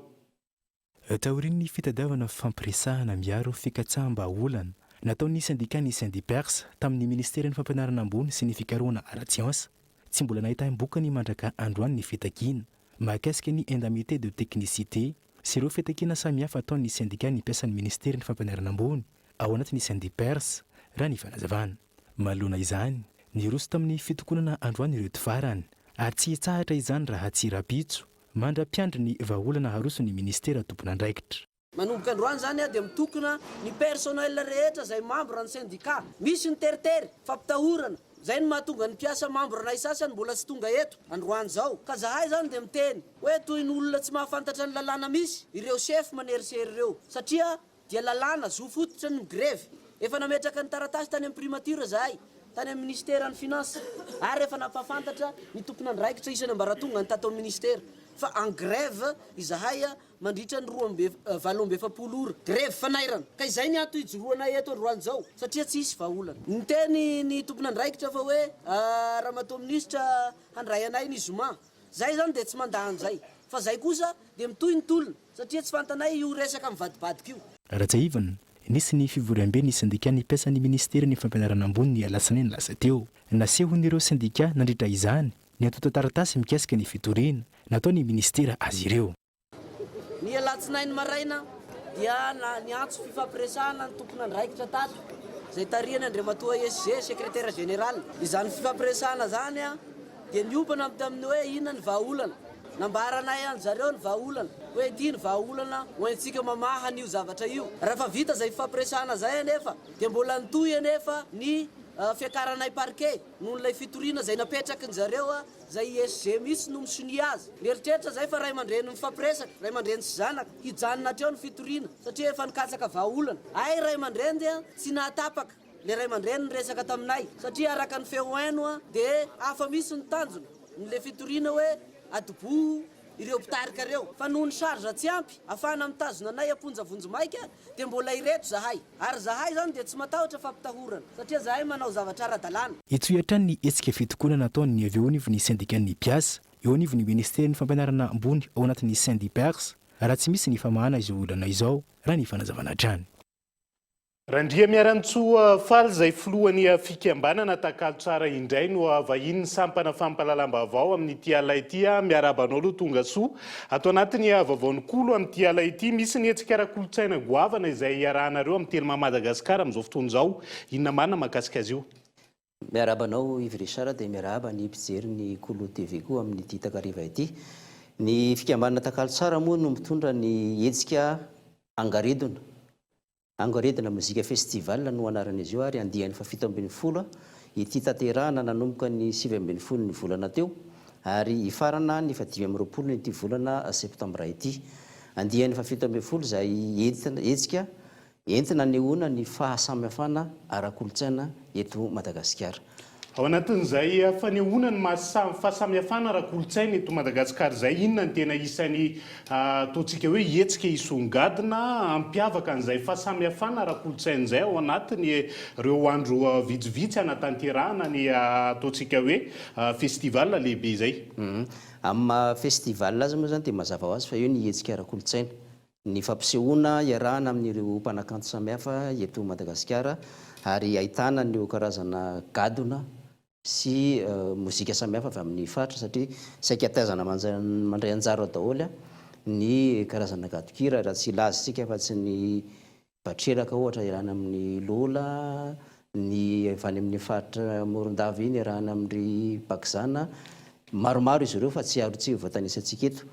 Taorian'ny fitadiavana fifampiresahana miaro fikatsaham-bahaolana nataon'ny sendikan'ny Syndipers tamin'ny minisiteran'ny Fampianarana ambony sy ny fikarohana ara-tsiansa, tsy mbola nahitam-bokany mandraka androany ny fitakiana mahakasika ny indemnité de technicité sy ireo fitakiana samihafa ataon'ny sendikan'ny mpiasan'ny minisiteran'ny Fampianarana ambony ao anatin'ny Syndipers, raha ny fanazavana. Manoloana izany, niroso tamin'ny fitokonana androany ireto farany ary tsy hitsahatra izany raha tsy rahampitso Mandra-piandry ny vahaolana haroson'ny minisitera tompon'andraikitra. Manomboka androany izany dia mitokona ny personnel rehetra izay membre ny syndicat. Misy ny teritery, fampitahorana, izay no mahatonga ny mpiasa membre nay sasany mbola tsy tonga eto androany izao. Ka zahay izany dia miteny hoe toy ny olona tsy mahafantatra ny lalàna misy ireo chef manerisery ireo satria dia lalàna, zo fototra ny migrevy. Efa nametraka ny taratasy tany amin'ny primature zahay, tany amin'ny minisiteran'ny finance ary efa nampahafantatra ny tompon'andraikitra isan'ambaratongany tato amin'ny ministera fa en grève izahay mandritra ny 48 ora. Grevy fanairana. Ka izay ny antony ijoroanay eto androany izao satria tsy hisy vahaolana. Niteny ny tompon'andraikitra fa hoe ramatoa minisitra handray anay ny zoma. Zay zany dia tsy mandà an'izay. Fa zay kosa dia mitohy ny tolona satria tsy fantanay io resaka mivadibadika io. Raha tsiahivina, nisy ny fivoriambe ny sendikan'ny mpiasan'ny minisiteran'ny fampianarana ambony ny alatsinainy lasa teo. Nasehon'ireo sendika nandritra izany ny antontan-taratasy mikasika ny fitoriana nataon'ny minisitera azy ireo. Ny alatsinainy maraina dia niantso fifampiresahana ny tompon'andraikitra tato, izay tarihan'i Andriamatoa SG, Secrétaire Général. Izany fifampiresahana izany dia niompana tamin'ny hoe inona ny vahaolana. Nambaranay an-dry zareo ny vahaolana, hoe ity ny vahaolana ho entintsika mamaha an'io zavatra io. Rahefa vita izay fifampiresahana izay anefa dia mbola nitohy anefa ny fiakaranay parquet noho ilay fitoriana izay napetraky ny zareo izay ISG mihitsy no misonia azy. Mieritreritra izay fa ray aman-dreny mifampiresaka, ray aman-dreny sy zanaka, hijanona hatreo ny fitoriana satria efa nikatsaka vahaolana. Hay ray aman-dreny dia tsy nahatapaka ilay ray aman-dreny niresaka taminay satria araka ny feo heno dia hafa mihitsy ny tanjona n'ilay fitoriana hoe adoboho ireo mpitarika ireo fa noho ny charge tsy ampy afahana mitazona anay am-ponja vonjimaika dia mbola ireto zahay ary zahay izany dia tsy matahotra fampitahorana satria zahay manao zavatra ara-dalàna. Hitohy hatrany ny hetsika fitokonana ataon'ny avy eo anivon'ny sendikan'ny mpiasa eo anivon'ny ministeran'ny fampianarana ambony ao anatin'ny Syndipers raha tsy misy ny famahana izao olana izao, raha ny fanazavana hatrany. Randriamiarantsoa Faly izay filohan'ny fikambanana Takalo Tsara indray no vahinin'ny sampana fampahalalam-baovao amin'ity alina ity. Miarahaba anao aloha tonga soa ato anatin'ny vaovaon'ny Kolo amin'ity alina ity. Misy ny hetsika ara-kolontsaina goavana izay iarahanareo amin'ny Telma Madagascar amin'izao fotoana izao. Inona marina mahakasika azy io? Miarahaba anao Yves Richard dia miarahaba ny mpijery ny Kolo TV koa amin'ity takariva ity. Ny fikambanana Takalo Tsara moa no mitondra ny hetsika Angaredona. Angaredona Mozika Festival no anaran'izy io ary andiany fahafito ambin'ny folo ity tanterahana nanomboka ny 19 ny volana teo ary hifarana ny faha-25 ity volana septambra ity. Andiany fahafito ambin'ny folo izay entina hetsika entina anehoana ny fahasamihafana ara-kolontsaina eto Madagasikara. Ao anatin'izay fanehoana ny maha samy fahasamihafana ara-kolontsaina eto Madagasikara izay, inona no tena isan'ny ataontsika hoe hetsika hisongadina hampiavaka an'izay fahasamihafana ara-kolontsaina izay ao anatin'ireo andro vitsivitsy hanatanterahana ny ataontsika hoe festival lehibe izay? Amin'ny maha festival azy moa izany dia mazava ho azy fa eo ny hetsika ara-kolontsaina. Ny fampisehoana iarahana amin'ireo mpanakanto samihafa eto Madagasikara ary ahitana an'ireo karazana gadona sy mozika samihafa avy amin'ny faritra satria saika taizana mandray anjara ao daholo ny karazana gadon-kira raha tsy hilaza isika afa tsy ny batrelaka ohatra iarahana amin'ny Lola, ny avy any amin'ny faritra Morondava iny iarahana amin-dry Bakizana. Maromaro izy ireo fa tsy ary tsy voatanisantsika eto.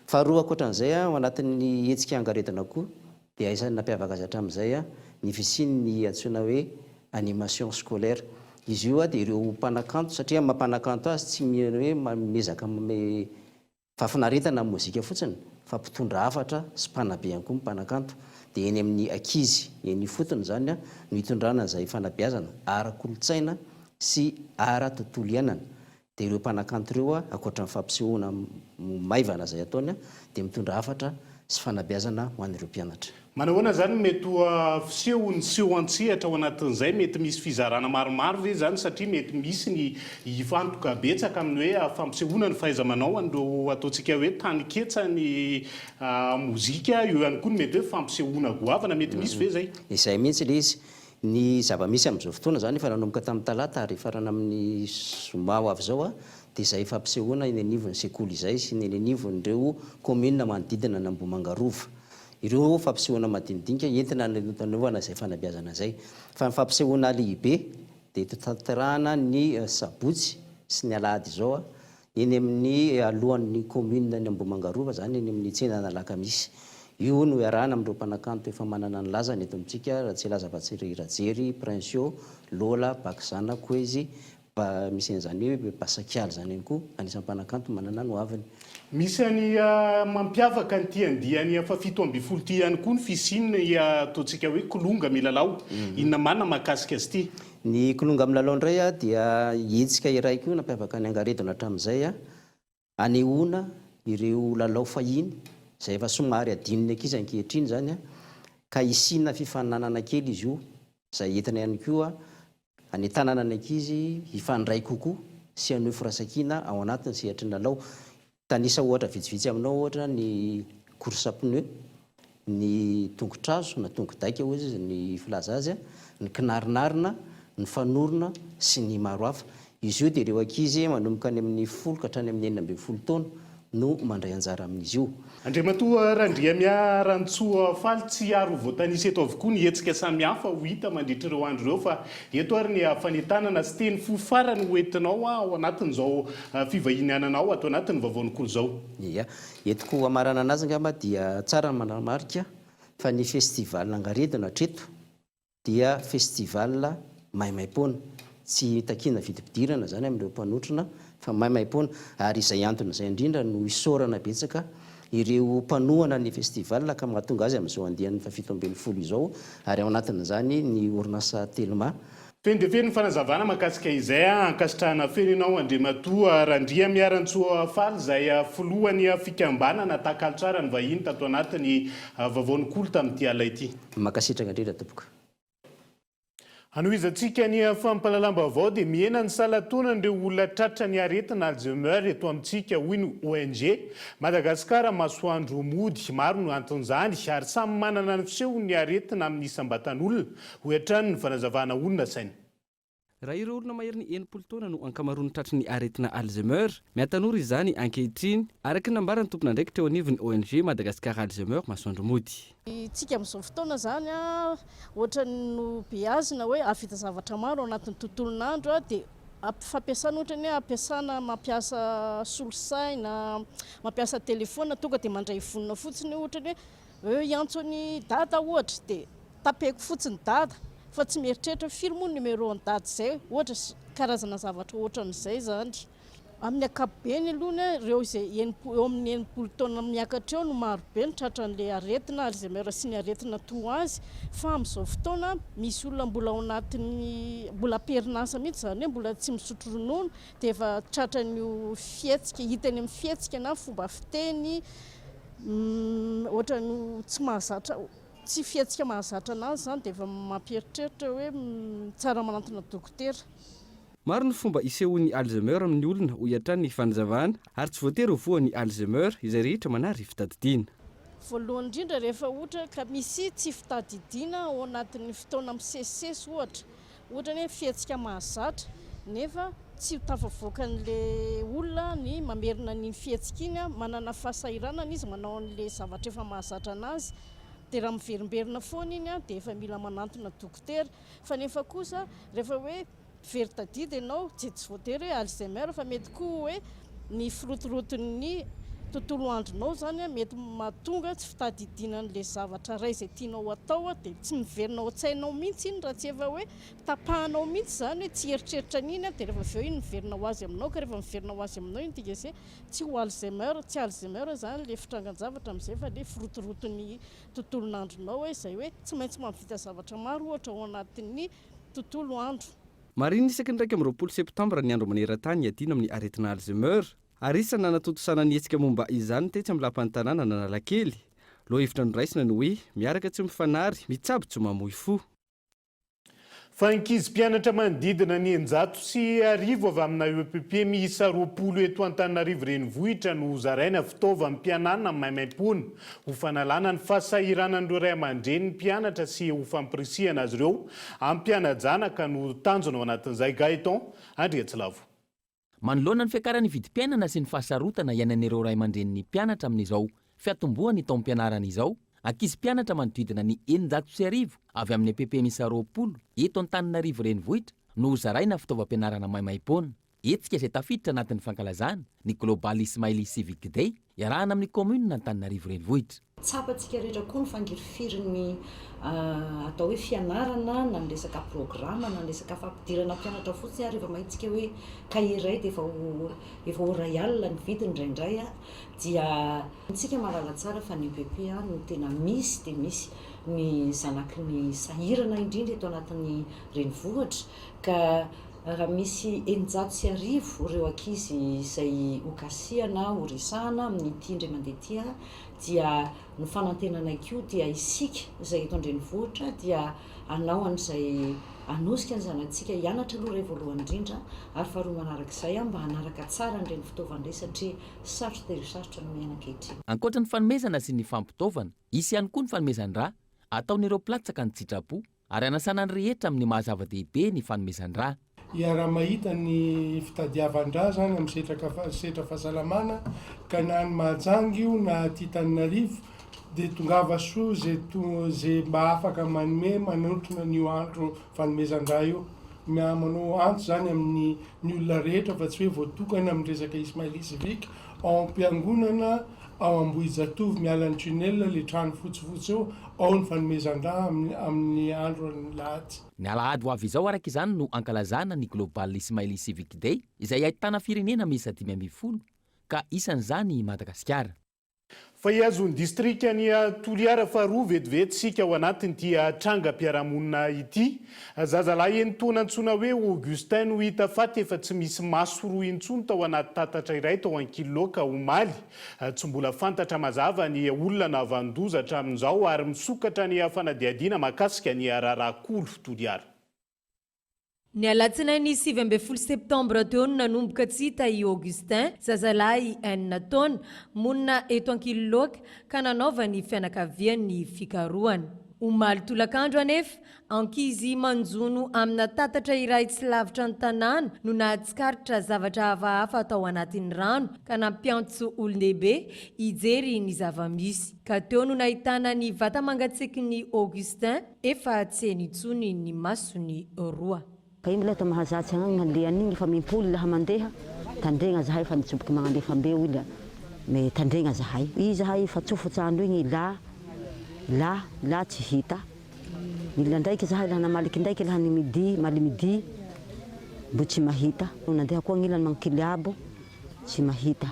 Faharoa ankoatran'izay, ao anatin'ny hetsika angaredona koa dia aisan'ny nampiavaka azy hatramin'izay ny fisian'ny antsoina hoe animation scolaire. Izy io dia ireo mpanakanto satria amin'ny maha mpanakanto azy tsy hoe miezaka manome Fahafinaretana ny mozika fotsiny fa mpitondra hafatra sy mpanabe ihany koa ny mpanakanto dia eny amin'ny ankizy eny ifotony izany no hitondrana izay fanabeazana ara-kolontsaina sy ara-tontolo iainana dia ireo mpanakanto ireo ankoatra ny fampisehoana maivana izay ataony dia mitondra hafatra sy fanabeazana ho an'ireo mpianatra. Manahoana izany ny mety ho fisehon'ny seho an-tsehatra ao anatin'izay? Mety misy fizarana maromaro ve izany satria mety misy ny hifantoka betsaka amin'ny hoe fampisehoana ny fahaiza-manao an'ireo ataontsika hoe taninketsa ny mozika, eo ihany koa ny mety hoe fampisehoana goavana, mety misy ve izay? Izay mihitsy ilay izy. Ny zava-misy amin'izao fotoana izany efa nanomboka tamin'ny talata ary hifarana amin'ny zoma ho avy izao dia izay fampisehoana eny anivon'ny sekoly izay sy ny eny anivon'ireo kaominina manodidina an'Ambohimanga Rova. Ireo fampisehoana madinidinika entina hanaovana izay fanabeazana izay. Fa ny fampisehoana lehibe dia hotanterahana ny sabotsy sy ny alahady izao eny amin'ny alohan'ny commune ny Ambohimanga Rova, izany eny amin'ny tsenan'Alakamisy. Io no iarahana amin'ireo mpanakanto efa manana ny lazany eto amintsika, raha tsy hilaza afa-tsy ry Rajery, Princio, Lola, Bakizana, Koezy, Ba misy an'izany hoe Basakialy izany ihany koa, anisan'ny mpanakanto manana ny hoaviny. Misy ny mampiavaka an'ity andiany fahafito ambin'ny folo ity ihany koa ny fisian'ny ataontsika hoe kilonga milalao. Inona marina mahakasika azy ity? Ny kilonga milalao indray dia hetsika iray koa nampiavaka ny angaredona hatramin'izay. Anehoana ireo lalao fahiny izay efa somary adinon'ny ankizy ankehitriny izany ka hisiana fifaninanana kely izy io izay entina ihany koa hanentanana ny ankizy hifandray kokoa sy haneho firaisankina ao anatin'ny sehatry ny lalao. Hitanisa ohatra vitsivitsy aminao ohatra ny course pneu, ny tongotrazo na tongodaika hoy izy ny filaza azy, ny kinarinarina, ny fanorona sy ny maro hafa. Izy io dia ireo ankizy manomboka any amin'ny 10 ka hatrany amin'ny 16 taona no mandray anjara amin'izy io. Andriamatoa Randriamiarantsoa Faly, tsy ary ho voatanisa eto avokoa ny hetsika samihafa ho hita mandritra ireo andro ireo fa eto ary ny fanentanana sy teny fohy farany ho entinao ao anatin'izao fivahiniananao ato anatin'ny Vaovaon'ny Kolo izao. Ia. Entiko hamaranana azy angamba dia tsara ny manamarika fa ny festival Angaredona hatreto dia festival maimaimpoana, tsy takiana vidim-pidirana izany amin'ireo mpanotrona fa maimaimpoana, ary izay antony izay indrindra no isaorana betsaka ireo mpanohana ny festival ka mahatonga azy amin'izao andiany fahafito ambin'ny folo izao, ary ao anatin'izany ny orinasa Telma. Feno dia feno ny fanazavana mahakasika izay, ankasitrahana feno ianao Andriamatoa Randriamiarantsoa Faly izay filohan'ny fikambanana Takalo Tsara ny vahiny tato anatin'ny Vaovaon'ny Kolo tamin'ity alina ity. Mankasitraka indrindra tompoko. Hanohizantsika ny fampahalalam-baovao dia mihena ny salan-taonan'ireo olona tratra ny aretina Alzheimer eto amintsika hoy ny ONG Madagasikara Masoandro Mody. Maro no anton'izany ary samy manana ny fisehony ny aretina amin'ny isam-batan'olona hoy hatrany ny fanazavana olona saina. Raha ireo olona maherin'ny 60 taona no ankamaroan'ny tratry ny aretina Alzheimer, mihatanora izany ankehitriny, araka ny nambaran'ny tompon'andraikitra eo anivon'ny ONG Madagascar Alzheimer Masoandro Mody. Isika amin'izao fotoana izany ohatran'ny nobeazina hoe hahavita zavatra maro ao anatin'ny tontolon'andro dia fampiasana ohatra ny hoe ampiasana mampiasa solosaina, mampiasa telefaonina tonga dia mandray vonona fotsiny ohatra ny hoe hiantso an'i dada ohatra dia Tapeko fotsiny dada fa tsy mieritreritra hoe firy moa ny numéro an'i dada izay ohatra sy karazana zavatra ohatran'izay izany. Amin'ny ankapobeny aloha ny ireo izay enimpolo eo amin'ny 60 taona miakatra eo no maro be ny tratran'ilay aretina Alzheimer sy ny aretina toa azy fa amin'izao fotoana misy olona mbola ao anatin'ny mbola am-perinasa mihitsy izany hoe mbola tsy misotro ronono dia efa tratran'io fihetsika hita eny amin'ny fihetsika na fomba fiteny ohatran'ny tsy mahazatra Tsy fihetsika mahazatra anazy izany dia efa mampieritreritra hoe tsara manantona dokotera. Maro ny fomba isehoan'ny Alzheimer amin'ny olona, hoy hatrany ny fanazavana, ary tsy voatery ho voan'ny Alzheimer izay rehetra manary fitadidiana. Voalohany indrindra rehefa ohatra ka misy tsy fitadidiana ao anatin'ny fotoana misesisesy ohatra, ohatra ny hoe fihetsika mahazatra nefa tsy ho tafavoakan'ilay olona ny mamerina an'iny fihetsika iny, manana fahasahiranana izy manao an'ilay zavatra efa mahazatra anazy. Dia raha miverimberina foana iny dia efa mila manantona dokotera. Fa nefa kosa rehefa hoe very tadidy ianao dia tsy voatery hoe Alzheimer fa mety koa hoe ny firotoroton'ny tontolo andronao izany mety mahatonga tsy fitadidiana an'ilay zavatra iray izay tianao atao dia tsy miverina ao an-tsainao mihitsy iny raha tsy efa hoe tapahanao mihitsy izany hoe tsy hieritreritra an'iny dia rehefa avy eo iny miverina ho azy aminao ka rehefa miverina ho azy aminao iny dikan'izay Tsy ho Alzheimer, tsy Alzheimer izany ilay fitrangan-javatra amin'izay fa ilay firotoroton'ny tontolon'andronao hoe izay hoe tsy maintsy mahavita zavatra maro ohatra ao anatin'ny tontolo andro. Marihina isaky ny 21 septambra ny andro maneran-tany hiadiana amin'ny aretina Alzheimer, ary isan'ny nanatontosana ny hetsika momba izany tetsy amin'ny lapan'ny tanàna an'Analakely. Lohahevitra noraisina ny hoe, Miaraka tsy mifanary, mitsabo tsy mamoy fo. Fa ankizy mpianatra manodidina ny 1600 avy amina EPP miisa 20 eto Antananarivo Renivohitra no hozaraina fitaovam-pianarana maimaimpoana ho fanalana ny fahasahiranan'ireo ray aman-drenin'ny mpianatra sy ho fampirisihana azy ireo hampiana-janaka no tanjona ao anatin'izay. Gaëtan Andriatsilavo. Manoloana ny fiakaran'ny vidim-piainana sy ny fahasarotana iainan'ireo ray aman-drenin'ny mpianatra amin'izao fiatombohan'ny taom-pianarana izao, ankizy mpianatra manodidina ny 1600 avy amin'ny EPP miisa 20 eto Antananarivo Renivohitra no hozaraina fitaovam-pianarana maimaimpoana. Hetsika izay tafiditra anatin'ny fankalazana ny Global Ismaili Civic Day iarahana amin'ny kaominina Antananarivo Renivohitra. Tsapantsika rehetra koa ny fangirifirin'ny atao hoe fianarana na ny resaka programa na ny resaka fampidirana mpianatra fotsiny ary efa mahitsika hoe kahie iray dia efa ho efa ho iray alina ny vidiny indraindray dia Isika mahalala tsara fa ny EPP no tena misy dia misy ny zanaky ny sahirana indrindra eto anatin'ny renivohitra ka raha misy 1600 ireo ankizy izay hokasihana, horesahana amin'ity indray mandeha ity dia ny fanantenanay koa dia isika izay eto an-drenivohitra dia hanao an'izay hanosika ny zanatsika hianatra aloha iray voalohany indrindra ary faharoa manarak'izay mba hanaraka tsara an'ireny fitaovana ireny satria sarotra dia sarotra ny miaina ankehitriny. Ankoatra ny fanomezana sy ny fampitaovana, hisy ihany koa ny fanomezan-drà ataon'ireo mpilatsaka an-tsitrapo ary hanasana ny rehetra amin'ny maha zava-dehibe ny fanomezan-drà. Iaraha-mahita ny fitadiavan-drà zany amin'ny setraka setra fahasalamana ka na any Mahajanga io na aty Tananarivo dia tongava soa ze to ze mba afaka manome manotrona an'io andro fanomezan-drà io. Mia manao antso zany amin'ny ny olona rehetra fa tsy hoe voatokana amin'ny resaka Ismaili Civic ao am-piangonana ao Ambohijatovo miala ny tunnel le trano fotsifotsy eo ao ny fanomezan-drà amin'ny amin'ny andro alahady. Ny alahady ho avy izao araka izany no ankalazana ny Global Ismaili Civic Day izay ahitana firenena miisa 15 ka isan'izany i Madagasikara. Fa hihazo ny distrikan'i Toliara faharoa vetivety isika ao anatin'ity trangam-piarahamonina ity. Zazalahy enin-taona antsoina hoe Augustin no hita faty efa tsy misy maso roa intsony tao anaty tatatra iray tao Ankililoaka omaly. Tsy mbola fantatra mazava ny olona nahavanon-doza hatramin'izao ary misokatra ny fanadihadiana mahakasika ny raharaha Kolo Toliara. Ny alatsinainy 19 septambra teo no nanomboka tsy hita i Augustin, zazalahy enina taona, monina eto Ankililoaka, ka nanaovan'ny fianakaviany ny fikarohana. Omaly tolakandro anefa, ankizy manjono amina tatatra iray tsy lavitra ny tanàna no nahatsikaritra zavatra hafahafa tao anatin'ny rano ka nampiantso olon-dehibe hijery ny zava-misy. Ka teo no nahitana ny vata-mangatsiakin'i Augustin efa tsy heno intsony ny masony roa. Ka io mbola eto mahazatsy agny mandeha an'igny efa mimpoly laha mandeha, tandregna zahay fa nitsoboky magnalefa mbeo i la me tandregna zahay. I zahay fa tsofotsy andro igny la la la tsy hita. Mila ndraiky zahay laha namaliky ndraiky laha ny midi maly midi mbo tsy mahita. Nandeha koa agnilany mankiliabo tsy mahita.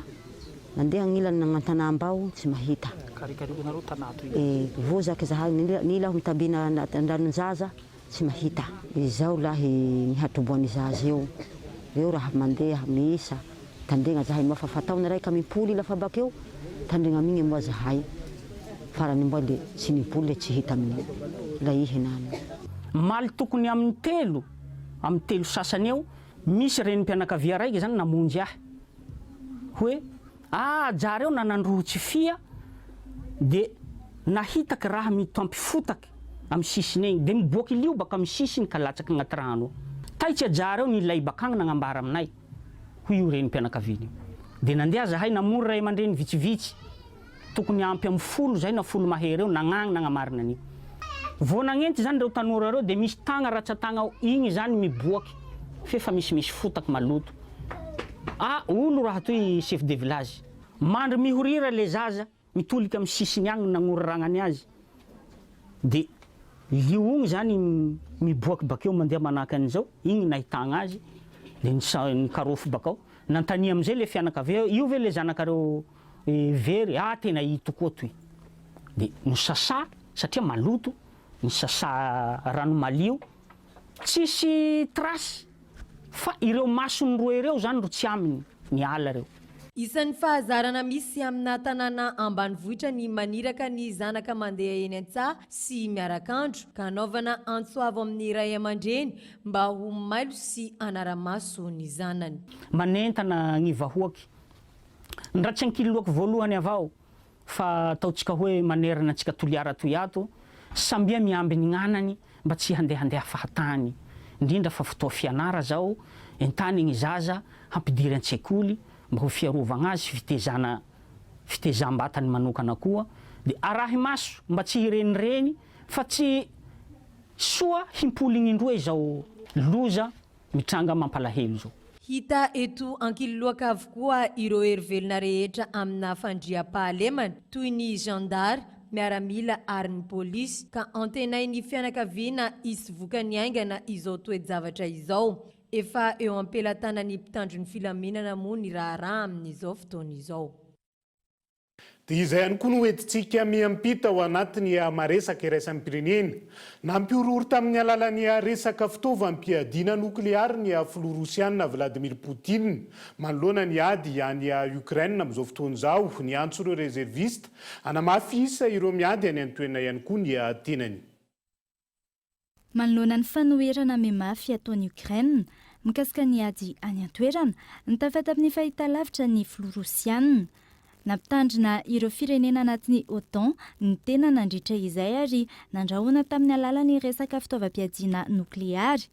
Nandeha agnilany nagnantanambao tsy mahita. Karikarikonareo tanà toy. E vozaky zahay nila aho mitabina andranonjaza. Tsy mahita. Izao lahy ny hatoboan'ny zaza eo. Eo raha mandeha miisa tandregna zahay moa fa fataony raika mimpoly lafa bakeo tandregna amin'igny moa zahay farany moa le tsy nimpoly le tsy hita amin'igny lay ihinana. Maly tokony amin'ny telo amin'ny telo sasany eo misy renim-pianakavia raiky zany namonjy ahy hoe Ah jareo nanandrotsy fia de nahitaky raha mitampifotaky amy sisiny egny de miboaky lio baka amy sisiny ka latsaky agnaty rano ao. Taitsa jareo nilay bakagny nagnambara aminay, hoy io renim-pianakaviana io. De nandeha zahay namory ray aman-dreny vitsivitsy, tokony ampy amy folo zay na folo mahery eo nagnagny nagnamarina an'io. Vao nagnenty zany reo tanora reo de misy tagna ratsa-tagna ao igny zany miboaky f'efa misimisy fotaky maloto. Ah olo raha toy chef de village. Mandry mihorira le zaza mitolika am sisiny agny nagnoriranany azy de lio ogny zany miboaky bakeo mandeha manahaky an'izao, igny nahitagna azy de nikarofo bakao, nantania amizay le fianakavia hoe io ve le zanakareo very, ah tena i tokoa toy, de nosasa satria maloto, nisasa rano malio Tsisy trace fa ireo masony roa ireo zany ro tsy aminy, niala reo. Isan'ny fahazarana misy amina tanàna ambanivohitra ny maniraka ny zanaka mandeha eny an-tsaha sy miarak'andro, ka anaovana antso avo amin'ny ray aman-dreny mba ho mailo sy hanara-maso ny zanany. Manentana gny vahoaky. Ndra tsy ankililoaky voalohany avao Fa ataontsika hoe manerana antsika Toliara toy ato, sambia miambiny gn'anany mba tsy handehandeha fahatany, indrindra fa fotoa fianara zao, entany gny zaza hampidiry an-tsekoly mba ho fiarovagna azy sy fitezana fitezam-batany manokana koa, de arahy maso mba tsy hirenireny fa tsy soa himpoly ign'indroa izao loza Mitranga mampalahelo izao. Hita eto Ankililoaka avokoa ireo hery velona rehetra amina fandriampahalemana, toy ny zandary, miaramila ary ny polisy, ka antenain'ny fianakaviana hisy vokany haingana izao toe-javatra izao. Efa eo am-pelatanan'ny mpitandro ny filaminana moa ny raharaha amin'izao fotoana izao. Dia izay ihany koa no entintsika miampita ao anatin'ny maresaka iraisam-pirenena. Nampihorohoro tamin'ny alalan'ny resaka fitaovam-piadiana nokleary ny filoha rosiana Vladimir Poutine manoloana ny ady any Ukraine amin'izao fotoana izao. Niantso ireo rezervista hanamafy isa ireo miady any an-toerana ihany koa ny tenany. Manoloana ny fanoherana mihamafy ataon'i Ukraine mikasika ny ady any an-toerana, nitafa tamin'ny fahitalavitra ny filoha Rosiana. Nampitandrina ireo firenena anatin'ny OTAN ny tena nandritra izay ary nandrahona tamin'ny alalan'ny resaka fitaovam-piadiana nokleary.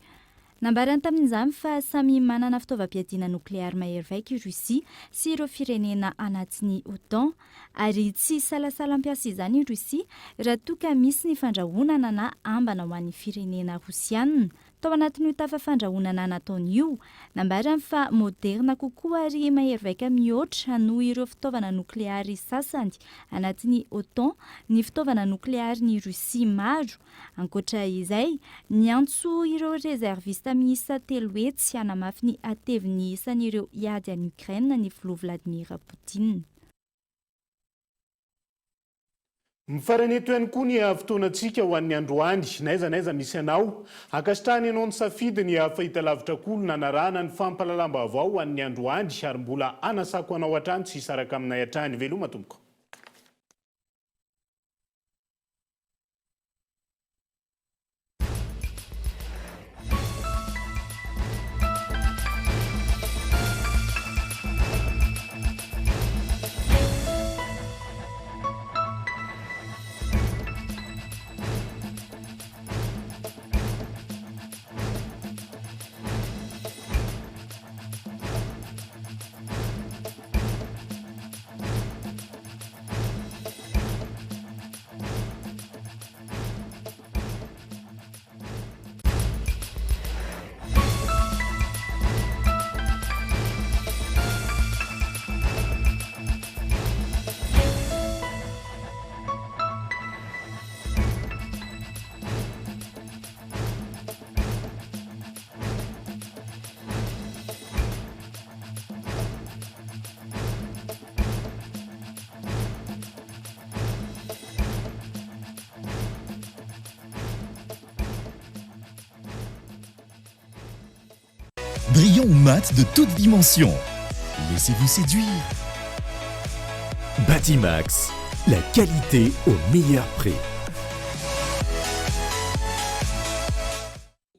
Nambarany tamin'izany fa samy manana fitaovam-piadiana nokleary mahery vaika i Russie sy ireo firenena anatin'ny OTAN, ary tsy hisalasala hampiasa izany i Russie raha toa ka misy ny fandrahonana na ambana ho an'ny firenena rosiana. Tao anatin'io tafa fandrahonana nataony io, nambarany fa moderina kokoa ary mahery vaika mihoatra noho ireo fitaovana nokleary sasany anatin'ny OTAN ny fitaovana noklearin'i Russie maro. Ankoatra izay, niantso ireo rezervista miisa 300 hanamafy ny hatevin'ny isan'ireo hiady any Ukraine ny filoha Vladimir Putin. Mifarana eto ihany koa ny fotoanantsika ho an'ny androany. N'aiza n'aiza misy anao, ankasitrahana ianao nisafidy ny fahitalavitra Kolo nanarahana ny fampahalalam-baovao ho an'ny androany ary mbola hanasako anao hatrany tsy hisaraka aminay hatrany. Veloma tompoko. Brillant ou mat de toutes dimensions. Laissez-vous séduire. Batimax, la qualité au meilleur prix.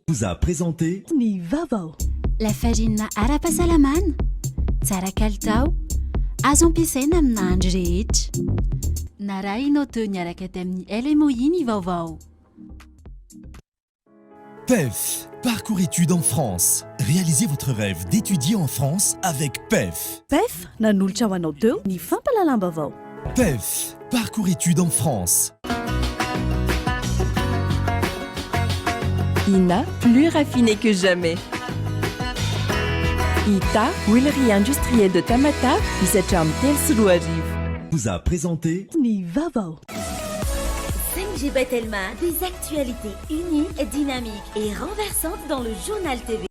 Vous a présenté Ny vaovao. Lafarinina ara-pahasalamana, tsara kalitao, azo ampiasaina amin'ny nahandro rehetra. Narahinao teo niaraka tamin'ny LMOI ny vaovao. PEF, parcours études en France. Réalisez votre rêve d'étudier en France avec PEF. PEF, nanolotra ho anao teo ny fampahalalam-baovao. PEF, parcours études en France. Ina, plus raffiné que jamais. Ita, huilerie industrielle de Tamatave, misy hatramin'ny 2003. Vous a présenté Ny vaovao. 5G by Telma, des actualités uniques, dynamiques et renversantes dans le journal TV.